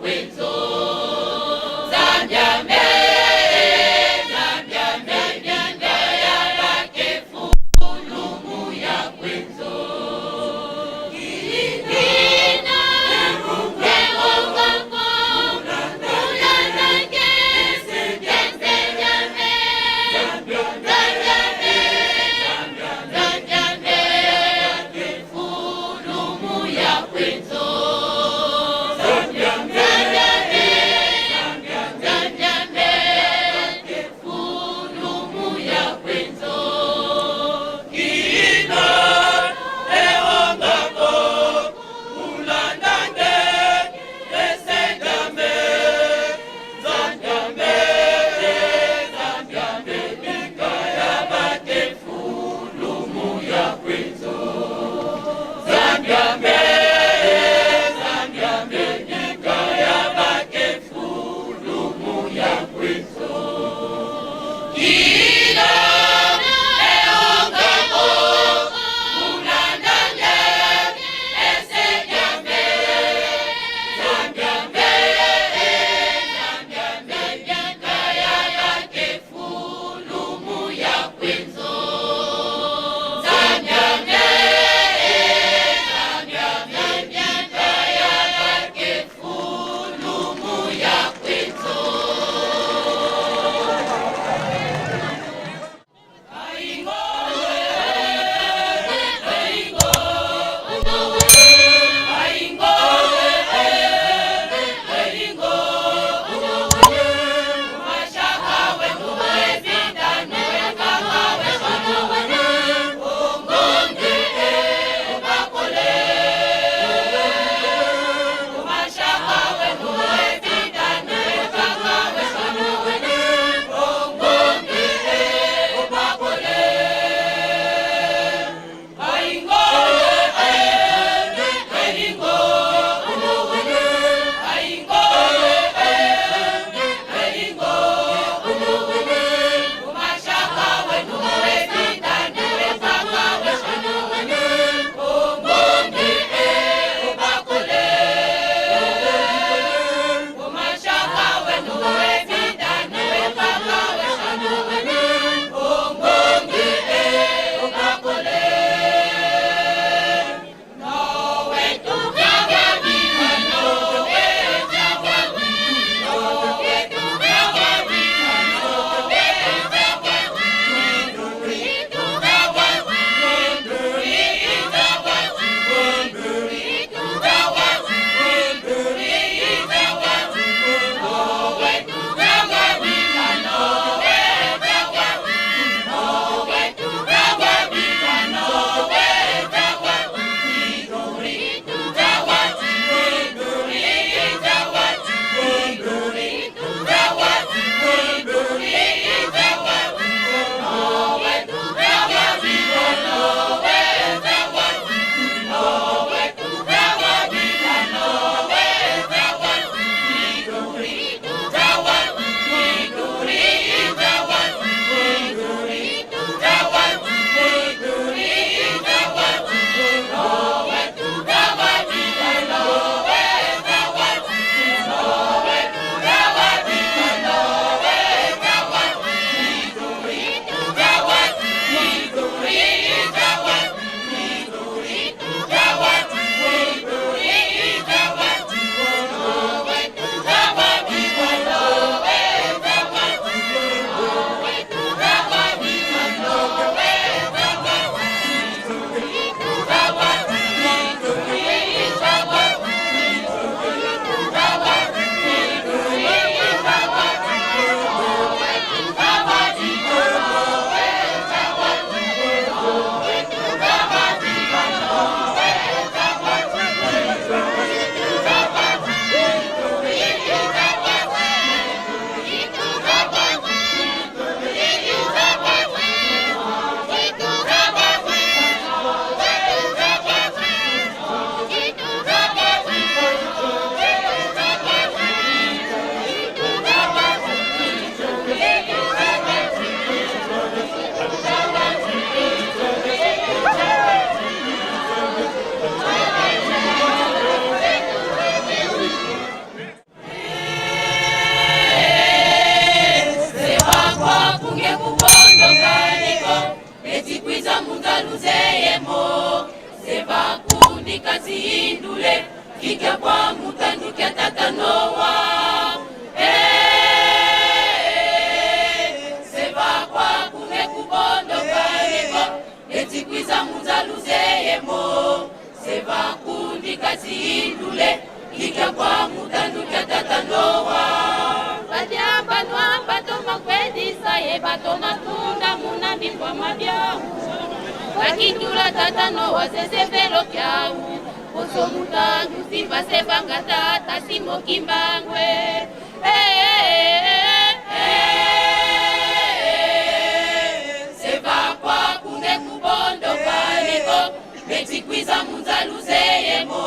kwenzo. Zambia me, Zambia me, Zambia ya bakefu lumu ya kwenzo. Kilina, kewongako, ulanange, kenze nyame, Zambia me, Zambia me, bakefu lumu ya kwenzo. Zambia, Zambia. munzaluzeyemo seva kundi kazihindule kikya kwa mutandu kya tata Noa. Eh, seva kwa kune kubondo kaniko etikwiza munzaluzeyemo seva kundi kazihindule kikya kwa mutandu kya tata Noa. Badiambanwa bato makwedisa ye bato matunda muna bikwama byau bakitula tata Noa sesefelo kyau poso mutandu sipasebanga tata simokimbangwe. Eh, eh, eh, seva kwa kune kubondo kaniko etikwiza munzaluzeyemo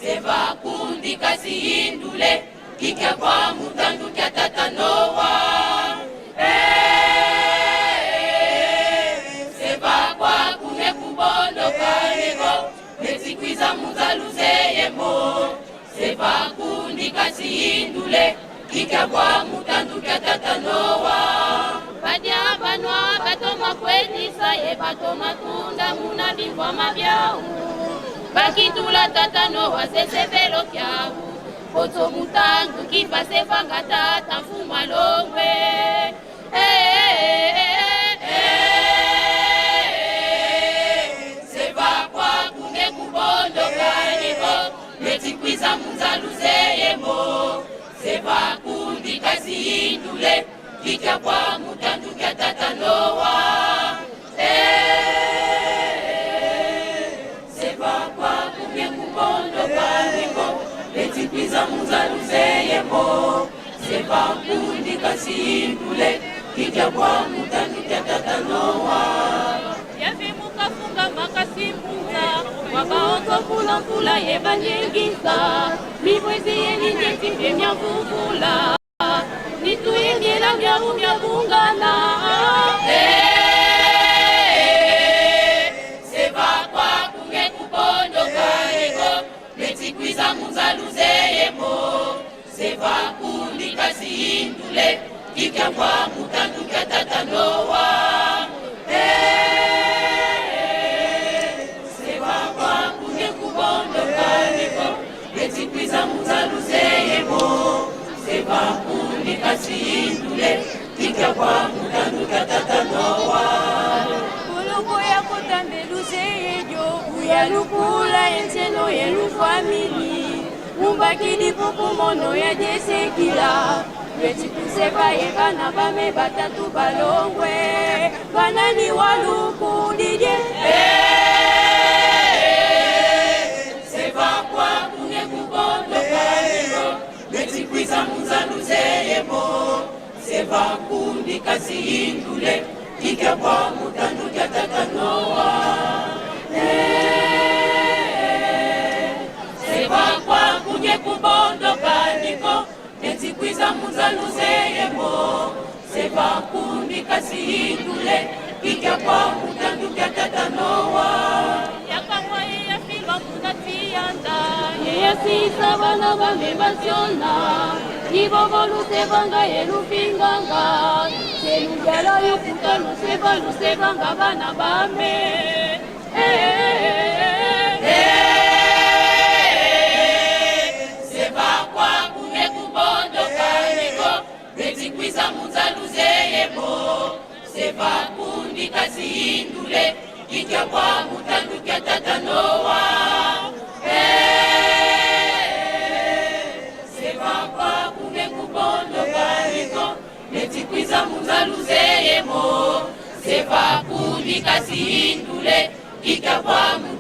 seva kundi kasihindule kikya kwa mutandu kya tata Noa. Eh, seva kwa kune kubondo kaniko etikwiza munzaluzeyemo seva kundi kasihindule kikya kwa mutandu kya tata Noa. Badiambanwa bato makwedisa ye bato matunda muna bikwama byau bakitula tata Noa sesefelo kyau poto mutandu kipasefanga tata mfuma longwe. Eh, eh, eh, seva kwa kune kubondo kaniko etikwiza munzaluzeyemo seva kundi kasihindule kikya kwa mutandu kya tata Noa. Eh, seva kwa kune kubondo kaniko etikwiza munzaluzeyemo seva kundi kasihindule kikya kwa mutandu kya tata Noa. Yavimukafunga makasimbunza wabaonzofula-mfula yebanyengisa mibwezi yenineti mpe myamvuvula nituyengela myabu myabungana. Eh, seva kwa kunge kubondo kaniko etikwiza munzaluzeyemo seva kundi kasihindule kikya kwa mutandu kya tata Noa. Eh, seva kwa kunge kubondo kaniko etikwiza munzaluzeyemo seva kundi kasihindule kikya kwa mutandu kya tata Noa. Boloko ya kotambeluze yejo buya lukula enseno yelufamili mumbakidi pukumono ya jesekila lwetikuseba ye bana bame batatu balongwe banani walukudidye. Seva kwa kunge kubondo kaniko etikwiza munzaluzeyemo seva kundi kasihindule kikya kwa mutandu kya tata Noa. Eh, seva kwa kunye kubondo kaniko etikwiza munzaluzeyemo seva kundi kasihindule kikya kwa mutandu kya tata Noa. Yakamwa ye yafilwa muna tiyanda yeyasisa bana bame basiona ibobo lusebanga yelufinganga selugala yokuta luseba lusebanga bana bame. Eh, Eh, seva kwa kunge kubondo kaniko etikwiza munzaluzeyemo seva kundi kasihindule kikya kwa mutandu kya tata Noa. Eh, seva kwa kunge kubondo kaniko etikwiza munzaluzeyemo seva kundi kasihindule kikya kwa mutandu